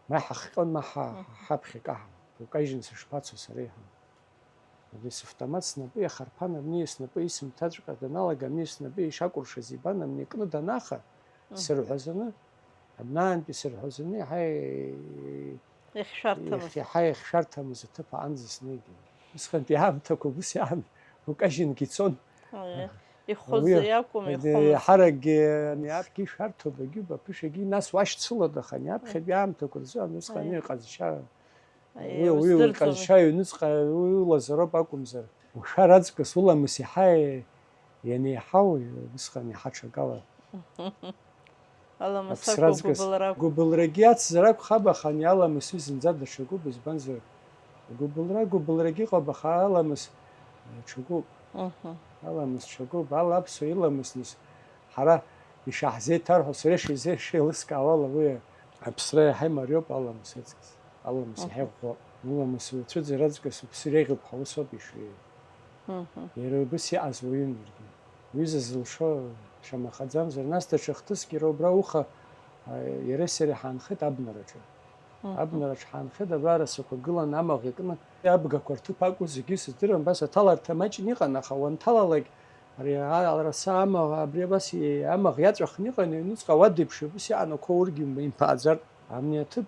Ма иҳахҟьон, ма ҳа-, ҳаԥхьа икаҳан. Укажьын сышԥацо сара иҳәан. Абри савтомат снапы иахарԥан, абни снапы исымҭаҵәҟьа даналага, абни снапы ишакәыршаз ибан, абни икны данаха, сырҳәазаны, абнаантәи сырҳәазаны, иаҳа Иахьшәарҭамыз. Иаҳа иахьшәарҭамыз аҭыԥ аҟынӡа снеигеит. Усҟантәи аамҭақәа убыс иаан, укажьынгьы ицон. Аиеи. Ихәыз уи иакәым, ихәымыз. Иаҳаракгьы ани аԥгьы шәарҭоуп, агьы баԥышәагьы, нас уашьцылоит, аха ани аԥхьатәи аамҭақәа рзы ани усҟан Аиеи. Иҟазшьа, Аиеи, уи, уи уздырӡомызт. Иҟазшьа иҩныҵҟа, уи улазароуп акәымзар. Ушәар аҵкыс уламыс иаҳа Ианеиҳау, усҟан иҳаҽакала. Аламыс аԥсра акәу, аҵкыс гәыбылра акәу? Гәыбылрагьы ацзар акәхап, аха ани аламыс уи зынӡа даҽакуп, избанзар, гәыбылра, гәыбылрагьы ыҟоуп, аха аламыс, э, ҽакуп. Мгм. Аламыс ҽакуп, ала аԥсуа иламыс, нас, ҳара ишаҳзеиҭарҳәо, сара ишизеи-, ишеилыскаауала, уи аԥсра иаҳа имариоуп аламыс аҵкыс. Аламыс иаҳа Мгм. Иӷәӷәоуп. Уламыс уцәыӡыр аҵкыс уԥсы иреиӷьуп ҳәа усоуп ишыҩеи. Мгм. Иара убас иҟаз уаҩын иаргьы. Уи зызылшо шамахаӡамзар, нас даҽа хҭыск иара убра уха, а, иареи сареи ҳаанхеит абнараҿы. Мгм. Абнараҿы ҳаанхеит, абра арасақәа гылан амаӷ иакны. Абгақәа рҭыԥ акәу зегьы сыздырам, абас аҭаларҭа маҷны иҟан, аха уанҭалалак, ари а-, араса амаӷ, абри абас и-, амаӷ иаҵәахны иҟан, иҩныҵҟа уадеиԥш, убас иҟан ақәа ургьы имбааӡартә. Амни аҭыԥ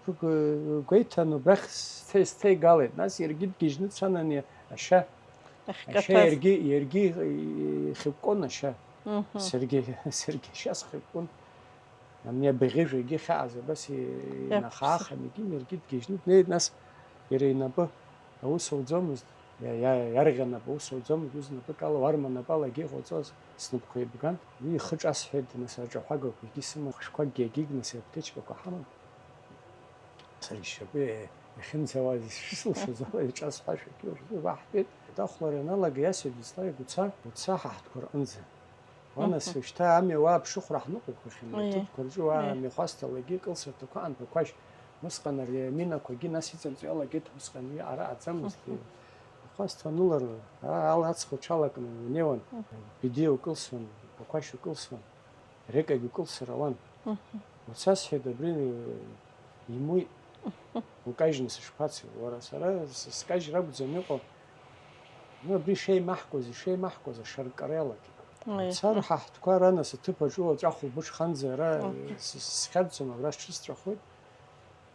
гәеиҭан убрахь сҭе-, сҭеигалеит. Нас иаргьы дгьежьны дцан ани ашьа. Ашьа иаргьы, иаргьы ихьыкәкәон ашьа. Мгм. Саргьы, саргьы ашьа схьыкәкәон. Амни абӷьыжә егьи хьааз абас инахаахан, егьи иаргьы дгьежьны днеит, нас иара инапы аус ауӡомызт, иа-, иа-, иарӷьа нап аус ауӡомызт, уи знапык ала, уарма нап ала егьи иҟауҵоз снапқәа еибган, уи ихы ҿасҳәеит, нас аҿаҳәагақәа егьи сыман, хәышәқәакгьы егьигь, нас аԥҭечкақәа ҳаман. Саргьы сшьапы иахьынӡауаз ишсылшоз ала иҿасҳәашәагьы уажәы уаҳҳәеит. Дахәлара ианалага иасҳәеит, Владислав, уца, уца ҳаҳҭқәа рҟынӡа. Уа, нас, Мгм. Шьҭа амҩа уа аԥшыхәра ҳныҟәақәахьан, Аиеи. Аҭыԥқәа рҿы уа Аиеи. Амҩахәасҭа лагьы, кылсырҭақәа аанҭақәашь. Усҟан ари аминақәагьы нас иҵарҵо иалагеит, усҟан уи ара аӡамызт. Мгм. Ахәасҭа анылара, аа, ала аҵх уҽалакны унеиуан, Мгм. Бедиа укылсуан, Ԥақәашь укылсуан, Рекагь укылсыр ауан. Мгм. Уца, сҳәеит, абри, э, имуит. Укажьны сышԥацеи? Уара, сара с-, скажьра акәӡам иҟоу. Ну, абри шеимаҳкуаз, ишеимаҳкуаз ашарккара иалагеит. Уи. Цар ҳа ҳтәқәа ара, нас, аҭыԥ аҿы уаҵәахә убыҽханӡа ара, Мгм. с-, с-, схьаҵӡом, абра сҽысҵәахуеит.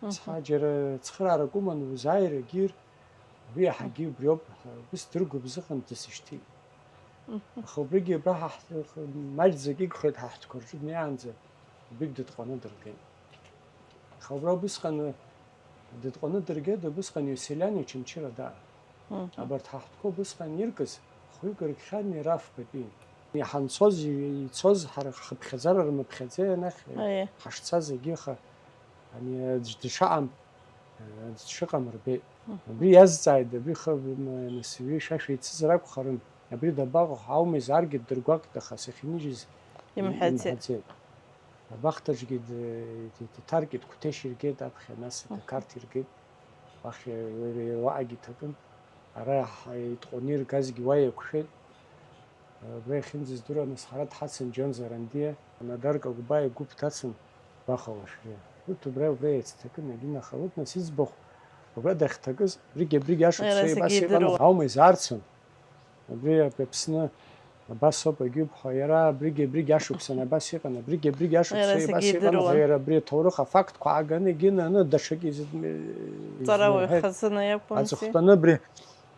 Мгм. Цҳа, џьара цхыраарак уманы узааир, егьир, уи иаҳагьы убриоуп, убыс дыргәыбзыӷын дысышьҭит. Мгм. Аха убригьы абра ҳа ҳ-, маҷӡак игхеит ҳа ҳтәқәа рҿы днеиаанӡа, убригь дытҟәаны дыргеит. Аха убра убысҟан дытҟәаны дыргеит, убысҟан иуселиани Очамчыра даа. Мгм. Абарҭ ҳа ҳтәқәа убысҟан иркыз хәҩык ркхьан, иара афбатәи. Иҳанцоз, ицоз ҳара ҳхыԥхьаӡара рмыԥхьаӡеи анахь, Аиеи. Ҳашцаз егьи, аха ани аӡә дшаҟам, аӡә дшыҟам рбеит. Мгм. Убри иазҵааит, абри хы-, м-, нас, ҩышәа шәеицызар акәхарын. Абри дабаҟоу? Аума изааргеит, дыргәаҟт, аха сахьынижьыз Имҳәаӡеит. Имҳәаӡеит. Абахҭаҿгьы д-, д-, дҭаркит, Қәҭешь иргеит аԥхьа, нас Мгм. Ҭақарҭ иргеит. Уахь уаҟагьы иҭакын. Ара ҳ-, итҟәаны иргазгьы уа иақәшәеит. Убра иахьынӡаздыруа, нас ҳара дҳацын Џьон Зарандиа, Надар Кагәбаа игәыԥ дацын Баха Лашәриа. Урҭ убра, убра еицҭакын, егьи нахалык, нас иӡбахә убра дахьҭакыз, абригь, абригь ашықәс Иара еибас зегьы иҟан, идыруа. Аума изаарцон. Абри Аԥсны Абас ауп, егьиуп ҳәа, иара абригь, абригь ашықәсан абас иҟан, абригь, абригь ашықәса Иара абас зегьы иҟан ҳәа, идыруан. Иара абри аҭоурых афактқәа ааганагьы наны даҽакы изыдм-, Ҵара измырҳәеит. Уаҩхазына иакәымзи. Аҵыхәтәаны абри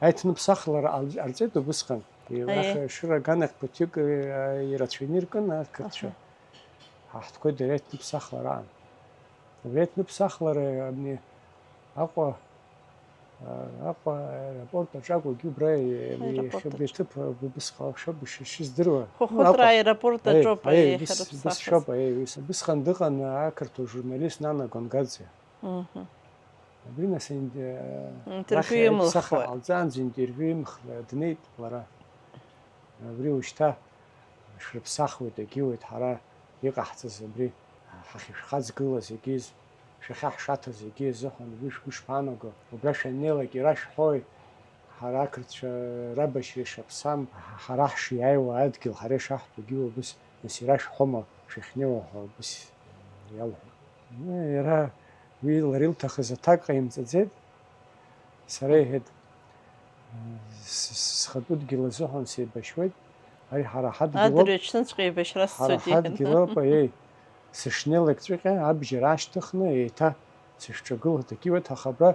аиҭныԥсахлара ҟал-, ҟарҵеит убысҟан. Аиеи. Ашәа-, ашәыра аганахь ԥыҭҩык, э, ирацәаҩны иркын ақырҭцәа. Аҳа. Ҳа ҳтәқәеи дареи аиҭныԥсахлара аан. Убри аиҭныԥсахлара абни Аҟәа, а, Аҟәа аеропорт аҿы акәгьы убра, е-, Аеропорт иахьа убри аҿы. Аҭыԥ, а, убысҟак шоуп ишыздыруа. Хәыхәыт Ну, Аҟәа. Аеропорт Аиеи, аҿоуп, аиеи, аиеи, убыс, иахьа убыс рыԥсахыз. Шоуп, аиеи, ус. Убысҟан дыҟан ақырҭуа журналист Нана Гонгадзе. Мгм. Абри нас инди-, Интервиу рахь аиԥсаха имылхуеит. Ҟалҵаанӡа интервиу имхра днеит лара. Абри ушьҭа шәрыԥсахуеит, егьиуеит, ҳара иҟаҳҵаз абри ҳахьышәхаҵгылаз егьиз, шәахьа ҳшаҭаз егьиз азыҳәан уи шәгәы шԥаанаго? Убра шәаннеилак ирашәҳәои? Ҳара ақырҭцәа рабашьра ишаԥсам, ҳара ҳшиааиуа адгьыл ҳара ишаҳтәу егьиу убыс, нас ирашәҳәома шәахьнеиуа ҳәа убыс иалҳәеит. Иара уи лара илҭахыз аҭак ҟаимҵаӡеит. Сара иҳәеит, с-, с-, схатәы дгьыл азыҳәан сеибашьуеит. Ари ҳара ҳадгьылоуп. Адырҩаҽныҵәҟьа еибашьра Ҳара сцоит, иҳәан. Ҳадгьылоуп, аиеи. Сышнеилак ҵәҟьа абџьар аашьҭыхны еиҭа сышҿагылоит, егьиуеит, аха абра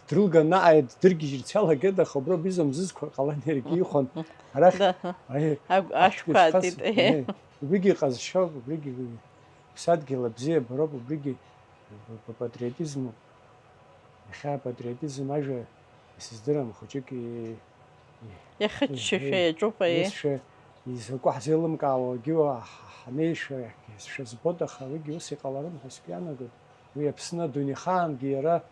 дрылган наҟ ддыргьежьырц иалагеит, аха убра биза мзызқәа ҟалан иаргьы ихон. Арахь, Да. Аиеи, Агә-, ашәқәа аҳ-, аатит, ишәхаҵ-, еиеи. Аиеи. Убригьы иҟазшьоуп, убригьы Ԥсадгьыл абзиабароуп, убригьы п-, п-, патриотизмуп. Иахьа апатриотизм ажәа исыздырам, хәыҷык и-, и-, Иахыччашәа и-, иаҿуп, аиеи. Изшәа, изакәу ҳзеилымкаауагьы уа ҳ-, ҳанеишәа, ишәа збоит, аха уигьы ус иҟаларым ҳәа сгәы иаанагоит. Уи Аԥсны адунеихаангьы иара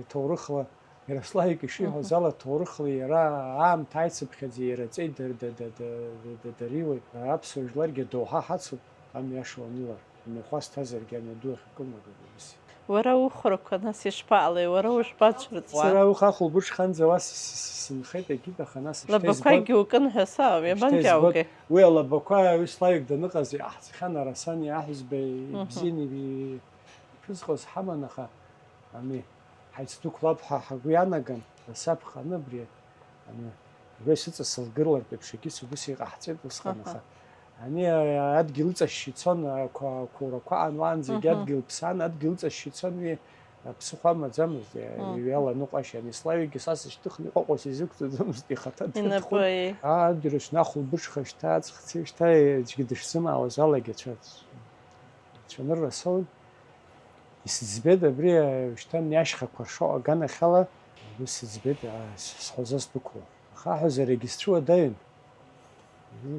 иҭоурыхла, Ярославик ишиҳәоз Мгм. ала, ҭоурыхла иара аамҭа аицыԥхьаӡа иара ҵеи дар-, да-, да-, да-, да-, да-, дариуеит. Аԥсуа жәларгьы адоуҳа ҳацуп, амҩа аша уанылар. Амҩахәасҭазаргьы амҩаду ахьыкылнагоит убыс. Уара ухәрақәа нас ишԥаҟалеи, уара ушԥацәырҵуа? Сара уха ахәылбыҽханӡа уа с-, с-, с-, сынхеит, егьит, аха нас шьҭа избоит. Лабақәагьы укын ҳәа сауам, Шьҭа иабанкьааугеи? Избоит. Уи алабақәа уи славик даныҟаз иҟаҳҵахьан Арасани аҳәызба Мгм. ибзианы иби-, иԥрызҟоз ҳаман, аха ами, ҳаицдәықәлап ҳәа ҳагәы иаанаган, асабханы абри Ани, абра исыҵасылгырлартә еиԥш егьыс убыс иҟаҳҵеит усҟан, Аҳа. аха ани, а, адгьыл ыҵашьшьы ицон, ақәа-, ақәурақәа аан уаанӡагьы Мгм. адгьыл ԥсан, адгьыл ыҵашьшьы ицон, уи аԥсыхәа амаӡамызт, Мгм. иҩала ныҟәашьа, ани славикгьы са сышьҭыхны иҟәаҟәас изықәҵаӡомызт, ихаҭа Инапы, дырҭхон. Ии. Адырҩаҽны ахәылбыҽха шьҭа аҵх цеижьҭеи аӡәгьы дышсымаауаз алагьы цәа-, цәанырра соуит. Исыӡбеит абри, а, шьҭа ани ашьхақәа ршоу аганахьала, абри сыӡбеит, а, с-, сҳәаза сдәықәло. Ахаҳәазарагьы сцәыуадаҩын.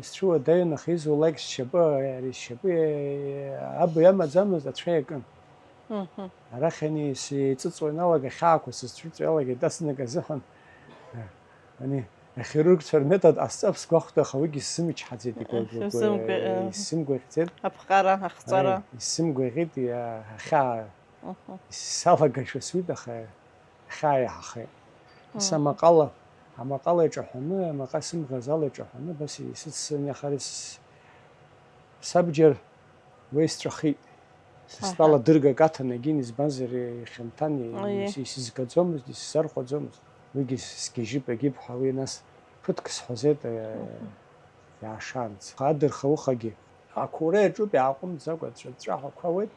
Сцәыуадаҩын, аха изулак сшьапы, ари сшьапы, е-, абаҩ амаӡамызт, ацәа иакын. Мгм. Арахь ани сеиҵыҵуа ианалага, ахьаақәа сызцәырҵуа иалагеит, азныказ азыҳәан. Ани, ахирургцәа рметод ҟасҵап сгәахәт, аха уигьы сзымчҳаӡеит, игәа-, Исымгәа-, игәа-, исымгәаӷьӡеит. Аԥҟара, ахҵәара. Аи, исымгәаӷьит, иа-, ахьаа Мгм. салагашәа суит, аха ахьаа иаҳахеит. Ас Мгм. амаҟала, амаҟала иҿаҳәаны, амаҟа сымӷаз ала иҿаҳәаны, абас исыццан иахар ис-, сабџьар уеисҵәахит. Аҳа. Стәала дыргак аҭан егьин, избанзар, ихьанҭан, Аиеи. ис-, исызгаӡомызт, исзархәаӡомызт. Уигьы с-, сгьежьып, егьип ҳәа уи нас ԥыҭк сҳәазеит, э, Мгм. иаашаанӡа. Адырха ухагьы ақәура иаҿуп, иааҟәымҵӡакәа ҵәа-, ҵәаҳәақәа ауеит,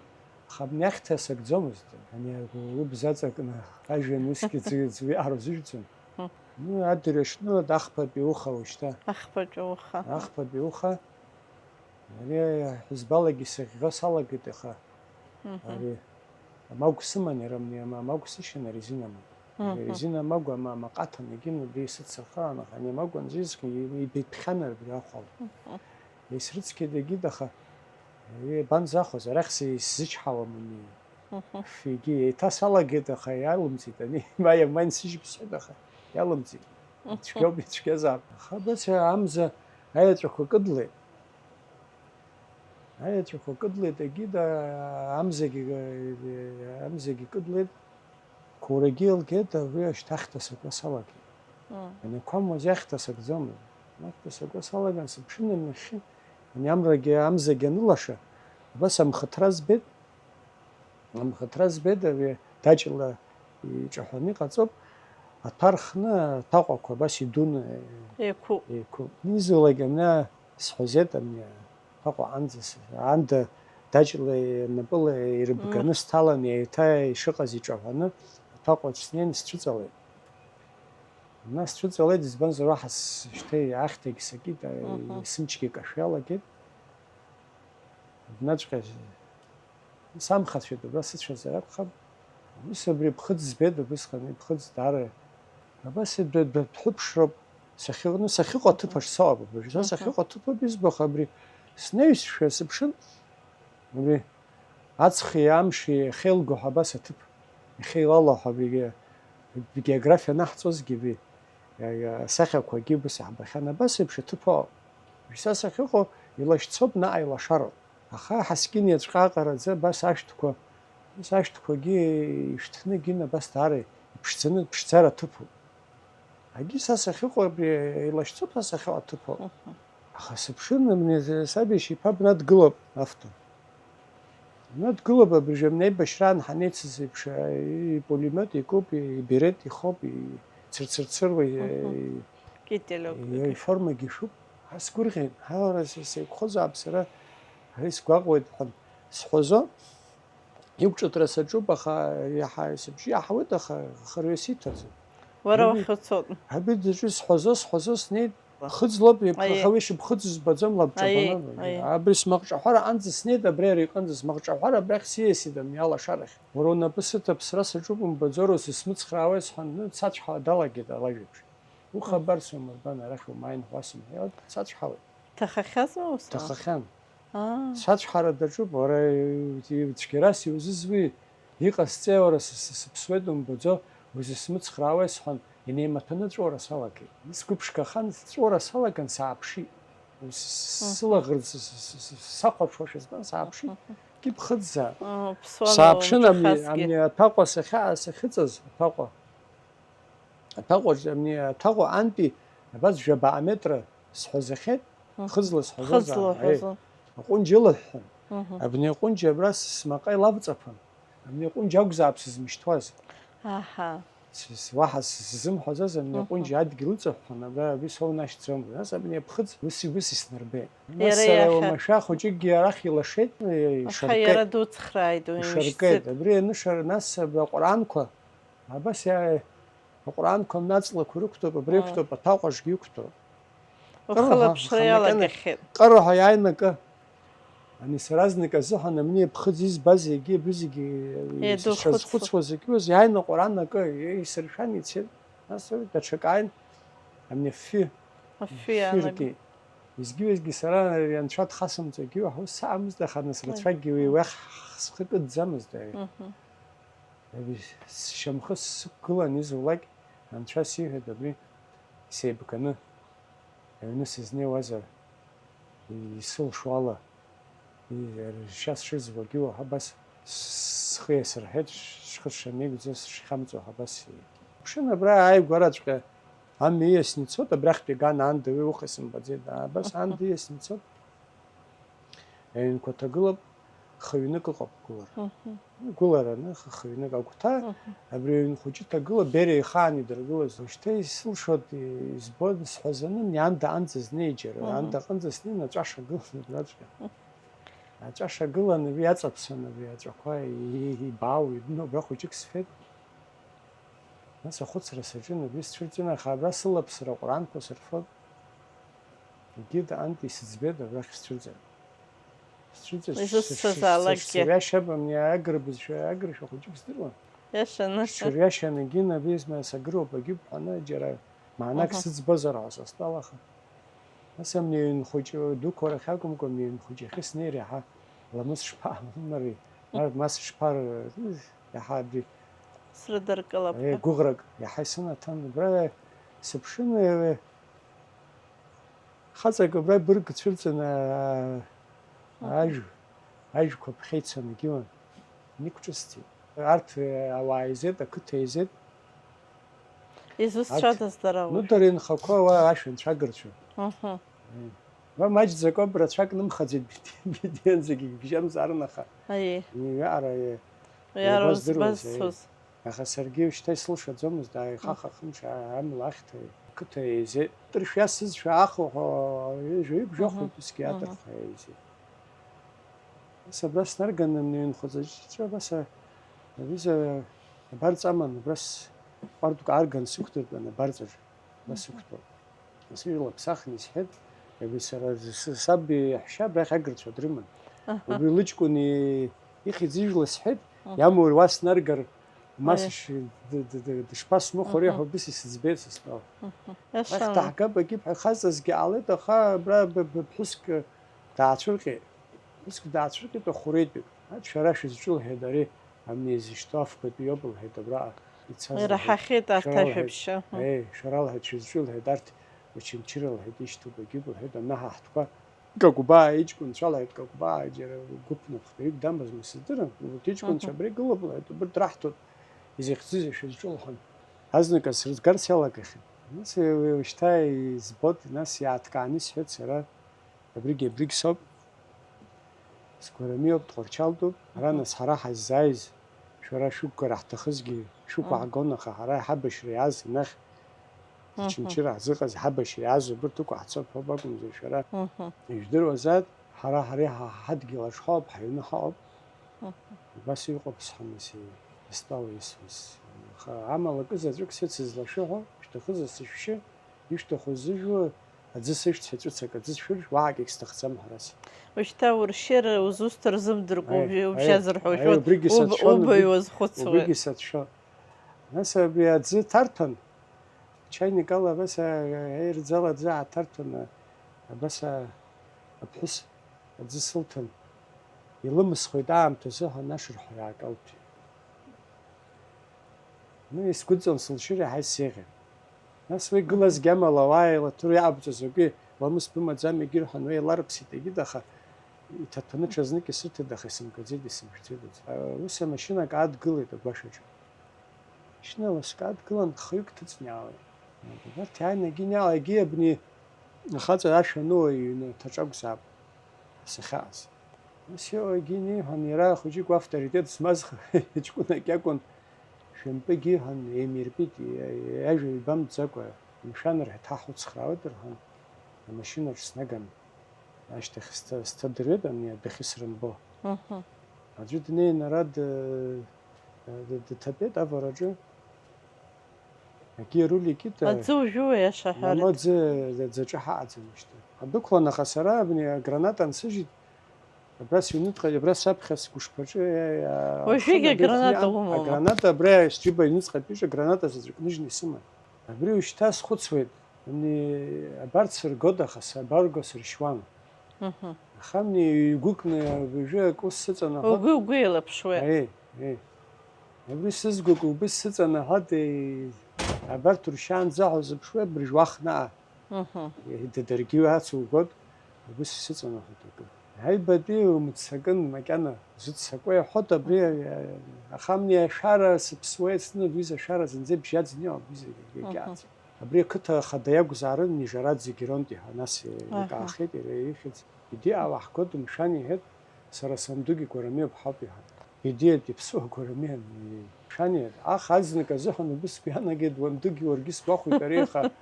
аха абни ахьҭа сакӡомызт. Ани агәы убз аҵакны ажәҩан усгьы ӡы-, ӡы-, иаҳару зыжәӡом. Мгм. Ну, адырҩаҽны ахԥатәи уха уажәшьҭа. Ахԥатәи уха. Ахԥатәи уха. Ари ҳәызбалагьы сыӷьӷьо салагеит, аха Мгм. ари амагә сыман, иара амни ама-, амагә сышьан, арезина амагә. Мгм. Арезина амагә ама-, амаҟа аҭан, егьин убри исыццархаран, аха ани амагә анзызхи, и-, ибеитәхьан абри ахәала. Мгм. Исрыцқьеит егьит, аха, ари абанӡахоз, арахь си-, сзычҳауам ани. Мгм. Фигьы еиҭа салагеит, аха иалымҵит, ани, ма иаман сыжьып сҳәеит, аха иалымҵит. Мгм. Ицәгьоуп, ицәгьазаап. Аха абас амза аеҵәақәа кыдлеит. Аеҵәақәа кыдлеит, егьида амзагьы, амзагьы кыдлеит. Қәурагьы еилгеит, абри ашьҭахь ҭасақәа салагеит. Мм. Ани ақәа амуаз иахьҭа сакӡомызт. Иахьҭа сакуа салаган сыԥшын, ани нахьхьи, ани амрагьы, амзагьы анылаша, абас амхыҭра збеит. Амхыҭра збеит, абри даҷла иҿаҳәаны иҟаҵоуп. Аҭәа рхны аҭәаҟәақәа абас идуны Еиқәуп. еиқәуп. Изулак ана Сҳәазеит, ани, аҭаҟәа анӡа с-, аанда даҷла напыла ирыбганы Мм. сҭалан, еиҭа ишыҟаз иҿаҳәаны, аҭаҟәаҿ снеин сцәыҵалеит. Нас сцәыҵалеит, избанзар, уаҳа с-, шьҭа ахьҭагь сакит, а, Мгм. сымчгьы кашәа иалагеит. Абнаҵәҟьа самхацәеит, убра сыцәазар акәхап. Ус абри ԥхыӡ збеит, убысҟан иԥхыӡ даара. Абас дәа-, дәатәхәыԥшроуп сахьыҟоу, сахьыҟоу аҭыԥаҿ соуп, абыржәы Мгм. сахьыҟоу аҭыԥоуп избаху, абри снеҩсшәа сыԥшын, абри аҵхи амши иахьеилго ҳәа абас аҭыԥ, иахьеилало ҳәа абри ге-, географиа анаҳҵозгьы, абри, иа-, иа-, асахьақәагьы убас иаҳбахьан, абас еиԥш аҭыԥ ыҟоуп. Уажә са сахьыҟоу илашьцоуп, наҟ илашароуп. Аха ҳаскьын иаҵәҟьа аҟараӡа абас ашәҭқәа, абас ашәҭқәагьы ишәҭны, егьин абас даара иԥшӡаны, ԥшӡара аҭыԥуп. Агьи са сахьыҟоу абри илашьцоуп, са сахьыҟоу аҭыԥуп. Мгм. Аха сыԥшын, абни саб иашьа иԥа абна дгылоуп, авто. Абна дгылоуп, абыржәы абни аибашьраан ҳанеицыз еиԥш, ипулемиот икуп, иберет ихоуп, ицырцырцыруа, Мгм. и-, Кителек. и-, иформагьы ишуп. Ҳа сгәырӷьеит, ҳа уара се-, сеиқәхозаап сара, ари сгәаҟуеит ҳәа сҳәозо, иқәҿыҭра саҿуп, аха иаҳа сыбжьы иаҳауеит, аха хырҩа сиҭаӡом. Уара Абри-, уахьуцоит. Абри даҿы сҳәозо, сҳәозо снеит, Ла. Ԥхыӡлоуп, Аиеи. Иԥхахьоу ишыԥхыӡыз збаӡом, лабҿабаны. Аиеи, аиеи. Абри смаҟҿаҳәара анӡа снеит, абри ара иҟынӡа смаҟҿаҳәара абрахь сиасит ами алашарахь. Уара унапы сыҭап, сра саҿуп, умбаӡо, уара сысмыцхраауеи сҳәан, дсацәҳауа далагеит алажә еиԥш. Ухабар сумырбан, арахь умааин ҳәа уасымҳәеит, сацәҳауеит. Ҭахахьазма ус? Ҭахахьан. Аа. Сацәҳара даҿуп, уара, цәгьарас иузызуи? Иҟасҵеи, уара, сы-, сы-, сыԥсуеит умбаӡо, узысмыцхраауеи сҳәан, инеимаҭәаны аҵәуара салагеит. Сгәы ԥшқахан, аҵәуара салаган сааԥшит. С-, с-, Мгм. Сылаӷырӡ с-, с-, с-, с-, сахәаԥшуашәа збан, сааԥшит. Мгм. Кьыԥхыӡзаа. Ыы, ԥсуала Сааԥшын, амни, умҿахазгьы. Амни аҭаҟәа сахьа-, сахьыҵаз, аҭаҟәа. Аҭаҟәаҿ, амни аҭаҟәа антәи абас жәаба аметра сҳәазахьеит, Мгм. Хыӡла сҳәазозаап, Хыӡла аи, ҳәазо. Аҟәынџь ылыҳәҳәон. Мгм. Абни аҟәынџь абра смаҟа илавҵаԥан. Абни аҟәынџь акәзаап сызмышьҭуаз. Аҳа. С-, с-, уаҳа сзымҳәаӡаз абни Мгм. Аҟәынџь адгьыл ыҵаҳәҳәон, абра абри соунашьҭӡом. Нас абни аԥхыӡ ус, ус иснарбеит. Нас Иара сара иахьа. Уамашәа хәыҷыкгьы арахь илашеит, Аха ишаркеит. Иара дуцхрааит, уи Ишаркеит. Имышьҭӡеит. Абри анышара, нас абри аҟәраанқәа, абас иа-, аҟәраанқәа амнаҵлақәа рықәтәоуп, абри Аа. Ықәтәоуп, аҭаҟәажәгьы ықәтәоуп. Ухылаԥшра Ҟырҳәа, иалагахьеит. Ҟырҳәа иааины акы. Ани сара знык азыҳәан амни аԥхыӡ избаз зегьы, абри зегьы Еидухәыцуа. Сшазхәыцуа зегьы, ус иааины аҟәраан акы, еи, исыршәан ицеит. Нас даҽак ааин, амни афҩы, Афҩы афҩы иаанагеит. Ркит. Изгьы-уизгьы сара анцәа дхасымҵогьы, аус саамызт, аха нас Ой. Рацәакгьы уи Мгм. Уахь схы кыдӡамызт, аҩ. Мгм. Ари сшьамхы сықәгылан изулак анцәа сиҳәеит, абри сеибганы аҩны сызнеиуазар, исылшо ала, и-, ршьа сшызуагьы уаҳа абас схы иасырҳәеит, схы сшамеигӡо, сшхьамҵуа ҳәа абас. Мшын абра ааигәараҵәҟьа амҩа ииасны ицоит, абрахьтәи ган аанда уи уха исымбаӡеит, абас аанда ииасны ицоит. Аҩнқәа ҭагылоуп, хы-ҩнык ыҟоуп гәылара. Мгм. Гәылараны, х-, хы-ҩнык агәҭа, Мгм. Абри аҩн хәыҷы ҭагыла, Бериа ихаан идыргылаз. Шьҭа исылшоит, избон, сҳәазаны, ани анда анӡа снеи џьара, Мгм. Анда аҟынӡа снеин, аҵәаша гылан абраҵәҟьа. Аҵәаша гылан, уи иаҵаԥсон абри аҵәақәа, и-, и-, ибаау, ибну, абра хәыҷык сфеит. Нас ахәыцра саҿын, абри сцәырҵын, аха абра сылаԥсра аҟәраанқәа сырфон. Егьырҭ ант исыӡбеит абрахь сцәырҵыр. Сцәырҵыр, Изусҭазаалакгьы. Сырҩашьап, амни агра бызшәа, агыршәа хәыҷык здыруан. Иашаны. Сҽырҩашьан, егьин, абри зма сагыруп, агьы бҳәаны, џьара маанак Аҳа. Сыӡбозар ҳәа састәалахеит. Нас амни аҩн хәыҷы дуқәа рахь акәымкәа, амни аҩн хәыҷы ахьы снеир иаҳа ламыс шԥаамари, ма-, мас шԥар-, иаҳа абри Срыдыркылап Е, ҳәа. Гәыӷрак иаҳа исынаҭан, убра сыԥшын, е, Хаҵак убра бырг цәырҵын, аа, Мгм. Ажә, ажәқәа ԥхьа ицаны игылан, иқәҿысҭит. Арҭ, э, ауаа еизеит, ақыҭа еизеит. Изусҭцәадаз Арҭ, дара ну, урҭ? Дара инхақәа уа ашәа анцәагырцәа. Мгм. Э, уа маҷӡакоуп, рацәак нымхаӡеит, битианӡагьы ибжьамзаарын, аха Аиеи. Имҩаҟара, э, Иара иабаздыруаз, э. Узбазцоз. Аха саргьы шьҭа исылшаӡомызт, аихаха хымш амла ахьҭа қыҭа еизеит. Ҭыршә иасызшәа ахыҳәа ҩажәа ибжахоит, усгьы аҭырқәа еизеит. Нас абра снарганы мҩынхаҵаҿы абас аҩыза абарҵа аман, абра ҟәардәк аарган сықәдыртәан абарҵаҿ, абас сықәтәоуп. Нас ижәла ԥсахны исҳәеит, абри сара саб иаҳәшьа абрахь агырцәа дрыман. Убри лыҷкәын ихьӡ ижәла сҳәеит, иамур уа снаргар, ма дышԥасмыхәари ҳәа убыс исыӡбеит сыстәала. Ахь даҳгап, агьиԥҳа хаҵазгьы ҟалеит, аха абра быԥҳәыск даацәырҟьеит. Ԥҳәыск даацәырҟьеит ахәыреитәык. Ат шәара шәызҿу лҳәеит ари, амни изышьҭоу афбатәи иоуп лҳәеит абраҟа ицаз. Ираҳахьеит арҭ ажәабжьы. Еи, шәара лҳәеит шәызҿу лҳәеит арҭ, Очамчыра лҳәеит ишьҭоуп, агьип лҳәеит, анаҳа ҳтәқәа. Какәбаа иҷкәынцәа лҳәеит, Какәбаа џьара гәыԥ напхгаҩык дамазма сыздырам, урҭ иҷкәынцәа абра игылоуп лҳәеит, убырҭ раҳҭоит, изыхьӡузеи шәызҿу лҳәан. Азныказ срызгарц иалагахьан. Нас уи уажәшьҭа избоит, нас иааҭкааны исҳәеит сара. Абригьы абригь соуп. Сгәарамиоуп, дҟәарчалтәуп. Ара нас ҳара ҳаззааиз, шәара шәықәгара ҳҭахызгьы шәықәаҳгон, аха ҳара ҳабашьра иааз инахь, Очамчыра ҳзыҟаз ҳабашьра иааз убырҭ ықәаҳцап ҳәа акәымзар, шәара ижәдыруазааит, ҳара ҳара ҳа-, ҳадгьыл аҿ ҳауп, ҳаҩны ҳаҟоуп. Убас иҟоуп сҳәан, астол исуаз. Аха амала акы заҵәык сыцызла шәыҳәо, шәҭахызар сышәшьы, ишәҭаху зыжәуа, аӡы сышәҭ, саҵәыцак аӡы сшәыржә, уаак егьсҭахӡам ҳәарас. Ушьҭа уршьыр узусҭа рзымдыркәа. Аи, убжьа-, аи, убжьазар ҳәа аи, ушәоит, убригьы уб-, сацәшәон, убаҩ убригь-, уазхәыцуеит. Убригьы сацәшәон. Нас абри аӡы ҭарҭәан, чаинкала абас, а-, аирӡала аӡы ааҭарҭәаны, абас, а-, аԥҳәыс аӡы сылҭан, илымсхуеит аамҭазы ҳәа анашырҳәа иаакалҭәеит. Ну, исгәыдҵан сылшьыр иаҳа исзеиӷьын. Нас уи гылазгьы амала ауаа еилаҭәыр иаабҵоз акәи, ламыс бымаӡам егьырҳәан, уи еиларыԥсеит егьит, аха иҭаҭәаны ҽазнык исырҭеит, аха исымгаӡеит, исымжәӡеит аӡәы. Ус амашьынак аадгылеит агәашаҿы. Машьына ласк аадгылан, хҩык ҭыҵны иаауеит. Убарҭ иааины егьи иаала, егьи абни ахаҵа ашә ану иҩны аҭаҿы акәзаап сахьааз. Ус иҟоу егьи иниҳәан, иара хәыҷык уа авторитет змаз ҷкәынак иакәын, шәымпыгь иҳәан, еимирбеит, иа-, иажәа ҩбамтәӡакәа, мшәан, рҳәеит, ҳа ҳуцхраауеит, рҳәан, амашьынаҿ снаган, ашьҭахь сҭа-, сҭадырҩит, ани адәахьы срымбо. Мгм. Аӡәы днеин ара д-, д-, дҭатәеит авараҿы. Егьи аруль икит, аӡы ужәуеи, аиаша ҳәарада? Мамоу, аӡы, аӡы аҿы ҳаҟаӡам уажәшьҭа. Ҳдәықәлан, аха сара абни аграната ансыжьит, абра сыҩныҵҟа, абра саԥхьа сгәышԥаҿы, уажәыгь аграната умоума? Аграната абра сџьыба аҩныҵҟатәиҿы аграната заҵәык ныжьны исыман. Абри уажәшьҭа схәыцуеит, абни абарҭ сыргода, аха сабарго сыршьуан. Мгм. Аха абни ҩ-гәыкны уажәы акы ус сыҵанаҳәоит. Угәы, угәы еилаԥшуеит. Аиеи, аиеи. Абри сызгәыку убыс сыҵанаҳәоит, абарҭ уршьаанӡа ҳәа узыԥшуеит, абыржә уахнаа. Мгм. Д-, даргьы ацугоит, убыс исыҵанаҳәоит акы. Аҩбатәи умыццакын макьана, узыццакуеи ҳәоит, абри, аха абни ашәара сыԥсуеит, зны уи зашәара зынӡа ибжьаӡны иҟоуп, уи зегьы егьаӡам. Абри ақыҭа ахада иакәзаарын, Нижарад Зегьыронтә иҳәа, нас икаахеит иара ихьӡ. Идиа уаҳгоит, умшәан, иҳәеит, сара сандугьы Гәарамиа ԥҳауп, иҳәан. Идиа диԥсуа Гәарамиа, мшәан, иҳәеит. Аха азнык азыҳәан убыс сгәы иаанагеит, уандугьы уаргьы сгәахәит, ари аха,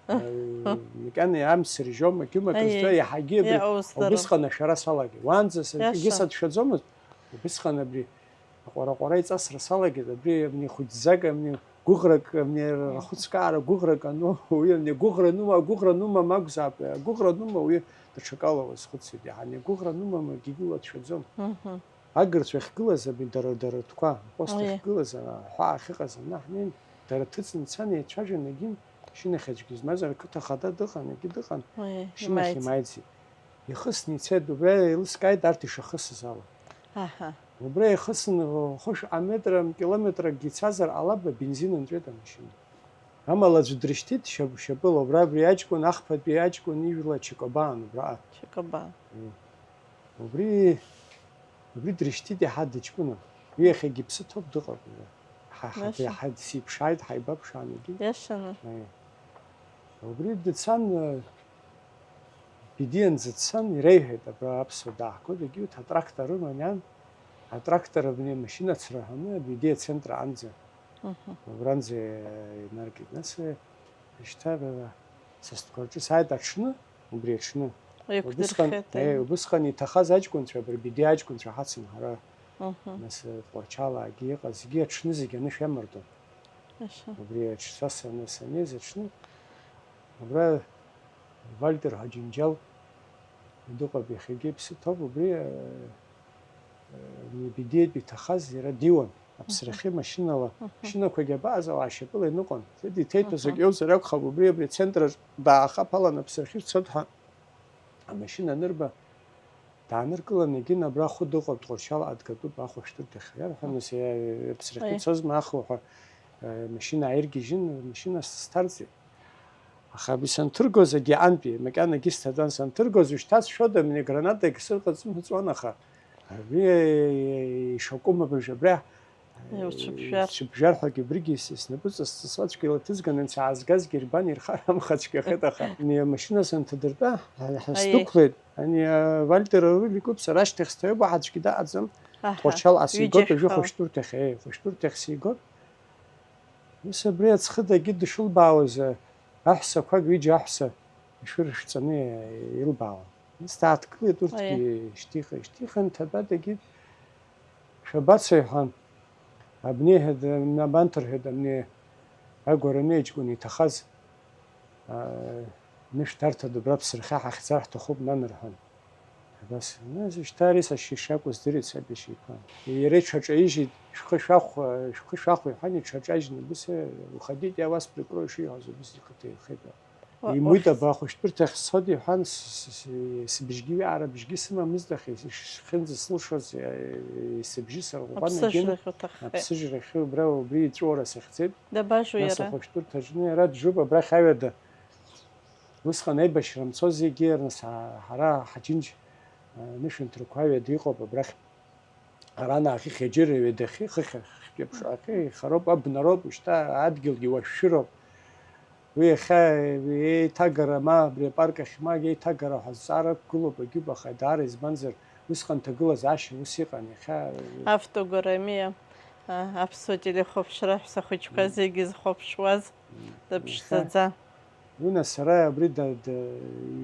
э, макьана иамсыржьо, макьымак рзы иаҳагьы абри, иҟоу усҟан ашәара салагеит. Уаанӡа саргьы сацәшәаӡомызт, убысҟан абри аҟәара-ҟәара иҵасра салагеит, абри абни хәыҷӡак, абни гәыӷрак, абни рахәыцкаара гәыӷрак ану, уи абни агәыӷра анума, агәыӷра анума макәзаап, агәыӷра анума, уи даҽакала уазхәыцит, иаҳа ани агәыӷра анума, ма акгьы илацәажәаӡом. Мгм. Агырцәа ахьгылаз абни дара, дара ртәқәа, апост ахьгылаз, аҳәаа ахьыҟаз анаҳнеин, дара ҭыҵны ицан, еицәажәан, егьин, машьынахь аӡәгьы змаз, ақыҭа ахада дыҟан, егьи дыҟан, машьынахь имааиӡеит. Ихысны ицеит, убра еилыскааит арҭ ишахысыз ала. Аҳа. Убра ихысны хәышәҟа метра, километракгьы ицазар ҟалап, абензин нҵәеит амашьына. Амала аӡәы дрышьҭит шьап-, шьапыла, убра абри аҷкәын, ахԥатәи аҷкәын ижәла Чакабаан убраҟа. Чакабаан. М. Убри, убри дрышьҭит иаҳа дыҷкәына. Уи иахьагьы иԥсы ҭоуп, дыҟоуп уи. Ҳа-, ҳа-, иаҳа дсиԥшааит, ҳаибаԥшаан егьи. Иашаны. Аиеи. Убри дцан, э, Бедианӡа дцан, иреиҳәеит, абра аԥсуа дааҳгоит, егьи урҭ атрактор рыман иан, атрактор абни амашьына ацраҳәаны Бедиа ацентр аҟынӡа, мгм, убранӡа инаркит. Нас, э, Шьҭа са стәқәа рҿы сааит аҽны, убри аҽны. Еиқәдырхеит, Убысҟан, еи, аи. Убысҟан иҭахаз аҷкәынцәа, абри Бедиа аҷкәынцәа ҳацын ҳара. Мгм. Нас, э, Тҟәарчалаагьы иҟаз, зегьы аҽны зегьы анышә иамардон. Аша. Убри аҽ-, са саны саннеиз аҽны, абра Вальтер Ҳаџьынџьал дыҟоуп, иахьагьы иԥсы ҭоуп, убри, э, э, Бедиатәи иҭахаз иара диуан, аԥсрахьы машьынала, Мгм. машьынақәагьы абаҟаз ауаа шьапыла иныҟәон, зыда иҭеиҭәоз Мгм. акы иоузар акәхап, убри, абри ацентрахь даахаԥалан аԥсрахьы шцоит ҳәа амашьына анырба, дааныркылан, егьин абра ахәы дыҟоуп, Тҟәарчал адгатәуп ахәышәтәырҭахь, иарҳәан, нас, э, аԥсрахьы Аиеи. ицозма ахуҳәа, э, машьына ааиргьежьын, амашьына сҭарҵеит. Аха абри санҭыргоз, егьи антәи, макьанагьы сҭаӡан, санҭыргоз, ушьҭасшәода, мне гранатагь сырҟаҵымҵуан, аха абри, э, ишакәым абыржә абра, Иуцәыԥжәар. Ицәыԥжәар ҳәагьы абригьы с-, снапы ҵыс-, ҵысуа цәгьала ҭызганы саазгазгьы рбан ирхарамхацәгьахеит, аха ани амашьына санҭадыртәа, ҳа-, Аиеи. ҳасдәықәлеит. Ани, а, Вальтер аруль икуп, сара ашьҭахь сҭаҩуп, уаҳа аӡәгьы даҟаӡам. Аҳа, Тҟәарчал ас игоит, ҩыџьа уажәы шәхала. Хәышәтәырҭахь, еи, хәышәтәырҭахь сигоит. Ус абри аӡхыдагьы дышылбаауаз, а, аҳәсақәак, ҩыџьа аҳәса ишәыршҵаны илбаауан. Ус дааҭгылеит урҭгьы, Аиеи. шьҭихын, шьҭихын, ҭабадагьы шәабацо, иҳәан. Абни ҳәа д-, абанҭ рҳәеит, абни агәараны иҷкәын иҭахаз, аа, нышә дарҭа дубра ԥсырхьа ҳахьӡар ҳҭахуп, нан, рҳәан. Абас, нас шьҭа ари сашьа ишакәу здырит саб иашьа иԥа. Иара иҽаҿаижьит, шәхы шәахә, шәхы шәахә, иҳәан, иҽаҿажьны, убыс, уходите, я вас прикрою, шиҳәоз, убыс ихаҭа ихеит. Ва-, Имуит уахь- абахәышәтәырҭахь сцоит, иҳәан, с-, с-, с-, сыбжьгьы, уиаара бжьгьы сымамызт, аха ис-, ишхьынӡасылшоз, э, сыбжьы сарӷәӷәан, егьин, Аԥсыжрахь уҭаххеит. Аԥсыжрахьы убра убри иҵәуара сыхьӡеит. Дабажу Нас иара? Ахәышәтәырҭаҿы, иара джуп абрахь аҩада. Усҟан аибашьра мцо зегьы, нас, а, ҳара ҳаџьынџь, а, нышәынҭрақәа аҩада иҟоуп абрахь. Ара наахьхьи џьара ҩадахьы, хыхь ахьтәеиԥш ахьы ихароуп, абнароуп, шьҭа адгьылгьы уашәшәыроуп. Уи иахьа еиҭагара, ма абри апарк ахь, ма еиҭагара ҳәа зҵаара ықәгылоуп, агьуп, аха даара, избанзар, усҟан ҭагылазаашьа ус иҟан, иахьа Автограммиа, а, аԥсуа телехәаԥшра аҳәсахәыҷқәа Мм. зегьы зхәаԥшуаз, Мм. дыԥшӡаӡа. Иахьа Уи нас сара абри да-, да-,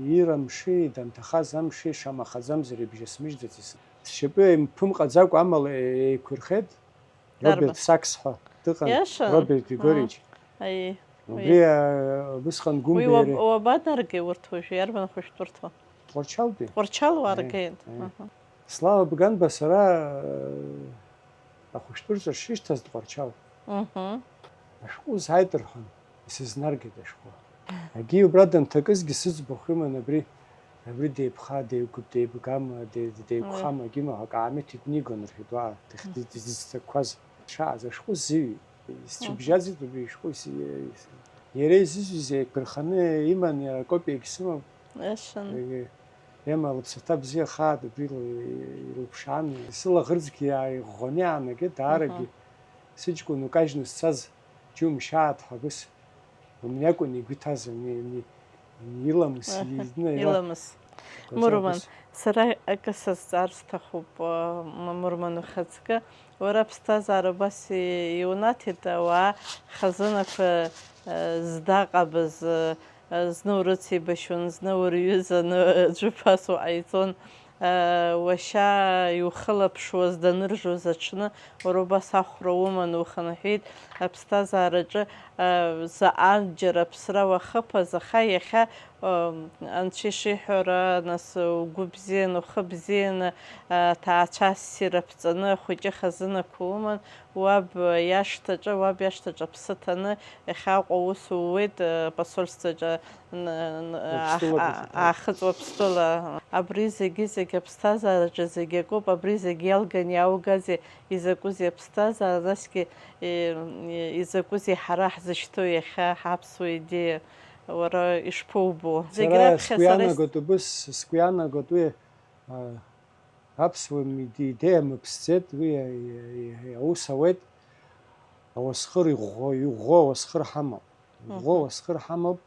ира мши, данҭахаз амши шамахаӡамзар ибжьасмыжьӡац ис-, сшьапы еимԥымҟаӡакәа амала еиқәирхеит. Дарбан? Роберт Сакс ҳәа дыҟан, Иаша? Роберт Григорьевич. Аа, аиеи, Убри, уи. а, убысҟан Уи Гәымбеи уаб-, иареи. Уабанаргеи урҭ уажәы, иарбан хәышәтәырҭоу? Тҟәарчалтәи. Тҟәарчал Аиеи, уааргеит? аиеи. Аҳа. Слава Бганба сара, э, ахәышәтәырҭаҿ сшышьҭаз Тҟәарчал. Мгм. Ашәҟәы узааит рҳәан, исызнаргеит ашәҟәы. Егьи убра данҭакызгьы сыӡбахә иман абри, абри деиԥха-, деигәб-, деибгама, де-, деиқәхама, Мм. егьима ҳәа акаамеҭ итәны игон рҳәеит, уаа, дых-, Мгм. дызццакқәаз. Дшааз ашәҟәы зыҩит. Мгм. Исцәыбжьаӡит убри ишәҟәы ис-, ис-, иара изызҩыз еиқәырханы иман, иара акопиагь сымам. Иашан. Егьи, Ема лыԥсаҭа бзиа хааит, убри ил-, илыԥшаан, сылаӷырӡгьы иааиӷәӷәаны иаанагеит, даарагьы Мгм. сыҷкәын укажьны сцаз џьумшьааит ҳәа абыс, умни акәын игәы иҭаз, ани, ани, ани иламыс, Аҳа, изны иара иламыс. Кәаҵа Мурман, абыс. Сара акы сазҵаар сҭахуп, а, М-, Мурман ухаҵкы. Уара аԥсҭазаара убас и-, иунаҭеит, ауаа хазынақәа, а, здаҟабыз, а, зны урыцеибашьуан, зны урҩызан, аӡәы ԥасуа ҟаиҵон. Уашьа иухылаԥшуаз даныржуаз аҽны, уара убас ахәра уманы ухынҳәит, аԥсҭазаараҿы, заҟанџьара аԥсра уахыԥаз, аха иахьа, анцәа ишиҳәара, нас угәы бзианы, ухы бзианы, аҭаацәа ссир аԥҵаны, ахәыҷы хазынақәа уман, Уаб иашҭаҿы, уаб иашҭаҿы аԥсы ҭаны, иахьа Аҟәа аус ууеит, э, апосольствоҿы, н-, н-, Уаԥстәыла аах-, а-, дышәҭааит. Аахыҵ Уаԥстәыла. Абри зегьы-зегь аԥсҭазаараҿы зегь акоуп, абри зегь иалган иааугазеи, изакәызеи аԥсҭазаара, насгьы, э, изакәызеи ҳара ҳзышьҭоу иахьа ҳаԥсуа идеиа, уара ишԥоубо? Зегь Сара раԥхьа сгәы сара ис- иаанагоит убыс, сгәы иаанагоит уи, а, Аԥсуа миди-, идеиа мыԥсӡеит, уи, а, а, а, аус ауеит, ауасхыр иӷәӷәо, иӷәӷәо ауасхыр ҳамоуп. Иӷәӷәо Мгм. ауасхыр ҳамоуп,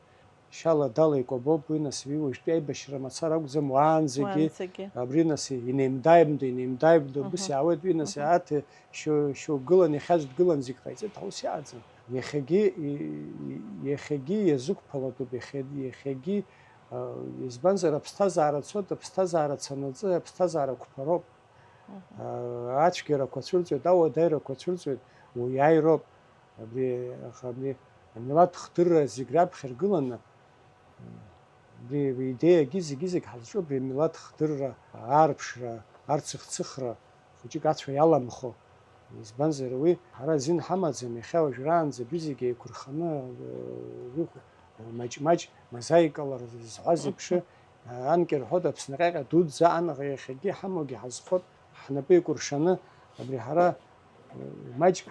шьала дала икәабоуп, уи нас уи уажәтәи аибашьра мацара акәӡам, уаанӡагьы, Уаанӡагьы. Абри нас инеимда-ааимдо, инеимда-ааимдо, убыс Мгм. иаауеит, уи нас Мгм. аҭ-, шьо-, шьоук гылан, иахьа аӡә дгылан, зегь ҟаиҵеит, аус иааӡам. Иахьагьы, и-, и-, иахьагьы иазықәԥалатәуп, иахьа-, иахьагьы, а, избанзар, аԥсҭазаара цоит, аԥсҭазаара цанаҵы, аԥсҭазаара қәԥароуп. Мгм. А, ацәгьарақәа цәырҵуеит, ауадаҩрақәа цәырҵуеит, уи аироуп. Абри, аха абри амилаҭ хдырра зегь раԥхьа ргыланы, абри идеиагьы зегьы-зегь ҳазҿу абри амилаҭ хдырра, аарԥшра, арцыхцыхра, хәыҷык ацәа иаламхо. Избанзар, уи ҳара азин ҳамаӡам, иахьа уажәраанӡа абри зегь еиқәырханы, э, маҷ-маҷ мозаикала зҳәаз еиԥш, э, анкьа рҳәоит, Аԥсны ҟьаҟьа дуӡӡа анаҟа иахьагьы иҳамоугьы ҳазхоит, ҳнапы еикәыршаны, абри ҳара, э, маҷк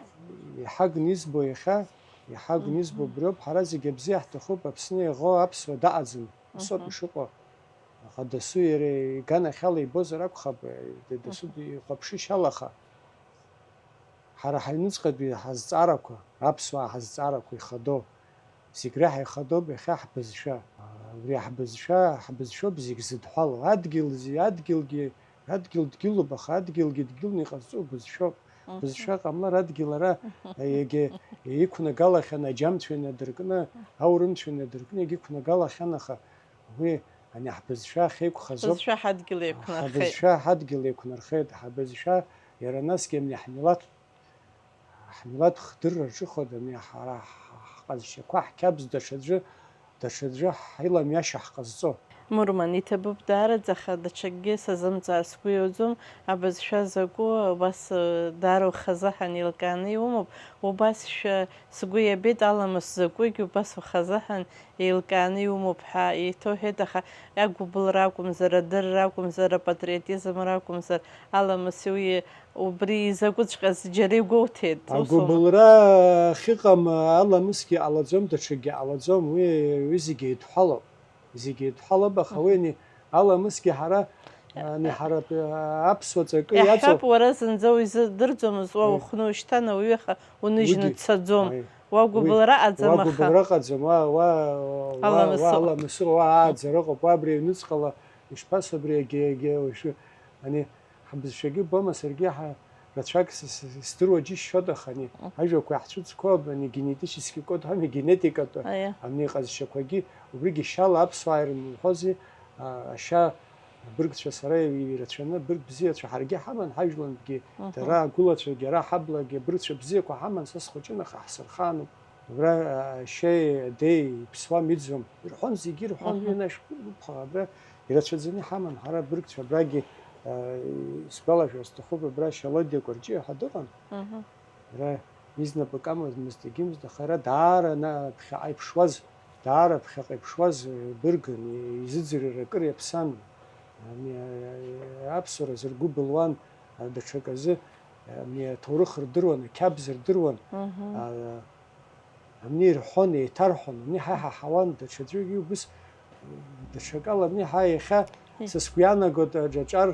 иҳагны избо иахьа, иҳагны избо Мгм. убриоуп, ҳара зегь абзиа ҳҭахуп, Аԥсны иаӷоу аԥсуа даҟаӡам, усоуп Мгм. ишыҟоу. Аха дасу иара иганахьала ибозар акәхап, дасу Мгм. ихәаԥшышьала, аха ҳара ҳаҩныҵҟатәи ҳазҵаарақәа, аԥсуаа ҳазҵаарақәа ихадоу, зегь реиҳа ихадоуп иахьа ҳбызшәа. Абри ҳбызшәа, ҳбызшәоуп зегь зыдҳәалоу. Адгьыл зи-, адгьылгьы, адгьыл дгьылуп, аха адгьылгьы дгьылны иҟазҵо бызшәоуп. Мгм. Бызшәа ҟамлар адгьыл ара, егьа иқәнагалахьан, аџьамцәа инадыркны, аурымцәа инадыркны егьа иқәнагалахьан, аха уи ани ҳбызшәа ахьеиқәхазоуп. Ҳбызшәа ҳадгьыл еиқәнархеит. Ҳбызшәа ҳадгьыл еиқәнархеит, ҳбызшәа иара насгьы ани ҳмилаҭ, ҳмилаҭ хдырра рҿыхоит, ани ҳара ҳ-, ҳҟазшьақәа, ҳқьабз даҽаӡәы, даҽаӡәы ҳиламҩашьа ҳҟазҵо. Мурман, иҭабуп даараӡа, аха даҽакгьы сазымҵаар сгәы иауӡом, абызшәа закәу, убас, э, даара ухазы ҳәа еилкааны иумоуп, убасшәа сгәы иабеит, аламыс закәугьы убас ухазы ҳәа еилкааны иумоуп ҳәа еиҭоуҳәеит, аха агәыбылра акәымзар, адырра акәымзар, апатриотизмра акәымзар, аламыс уи убри изакәыҵәҟьаз џьара игәоуҭеит, усоума? Агәыбылра ахьыҟам аламысгьы ҟалаӡом, даҽакгьы ҟалаӡом, уи, уи зегьы еидҳәалоуп. Зегьы еидҳәалоуп, аха уи Мгм. ани аламысгьы ҳара, ани ҳара, а, аԥсуа ҵакы иаҵоу. Иаҳҳәап, уара зынӡа уизыдырӡомызт, уа Уи. ухны ушьҭан, ауаҩы, аха уныжьны Уигьы. дцаӡом. Аи. Уа Уигьы. гәыбылра ҟаӡам, Уа аха гәыбылра ҟаӡам, уа, уа, уа, Аламыс уа ыҟоуп. аламыс ыҟоуп, уа ааӡара ыҟоуп, уа абри аҩныҵҟала, ишԥасоу абри, егьа, егьа, уажәы, ани, ҳбызшәагьы бома, саргьы ҳа-, рацәак с-, с-, сдыруа џьысшьоит, аха ани, Мгм. ажәақәа иаҳцәыӡқәоу, ани, генетический код ҳәами, генетикатә, Аиа. ани, иҟазшьақәагьы, убригьы шьала аԥсуаа ирымҳәози, а, ашьа, абыргцәа сара ирацәаны, абырг бзиацәа ҳаргьы ҳаман, ҳажәлантәгьы, Мгм. дара агәылацәагьы, ара ҳаблагьы, абыргцәа бзиақәа ҳаман, са схәыҷын, аха ҳсырхаануп. Убра, а, ашьеи адеи иԥсуам, иӡуам. Ирҳәон, зегьы ирҳәон, Мгм. уи анашә-, абра ирацәаӡаны иҳаман, ҳара абыргцәа, абрагьы, а, исгәалашәар сҭахуп, абра Шьалодиа Кәарҷиа ҳәа дыҟан. Мгм. Ара изнапык амамызт, егьымызт, аха ара даара на-, ԥхьаҟа иԥшуаз, даара ԥхьаҟа иԥшуаз, э, быргын, изыӡырҩыр акыр иаԥсан. Ами, а, аԥсуара зыргәыбылуан, а, даҽаказы, ами, аҭоурых рдыруан, ақьабз рдыруан. Мгм. А, Амни ирҳәон, еиҭарҳәон, амни ҳаиҳаҳауан, даҽаӡәгьы убыс, даҽакала амни ҳа иахьа Ҳи. са сгәы иаанагоит, аҿ-, аҿар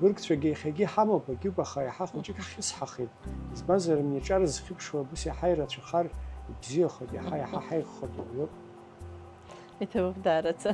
быргцәагьы иахьагьы иҳамоуп, агьыгә, аха иаҳа хәыҷык ҳхьысҳахеит. Избанзар, амни аҿар зхьыԥшуа убыс иаҳа ирацәахар, ибзиахоит, иаҳа, иаҳа ҳаиӷьхоит, уаҩуп. Иҭабуп даараӡа.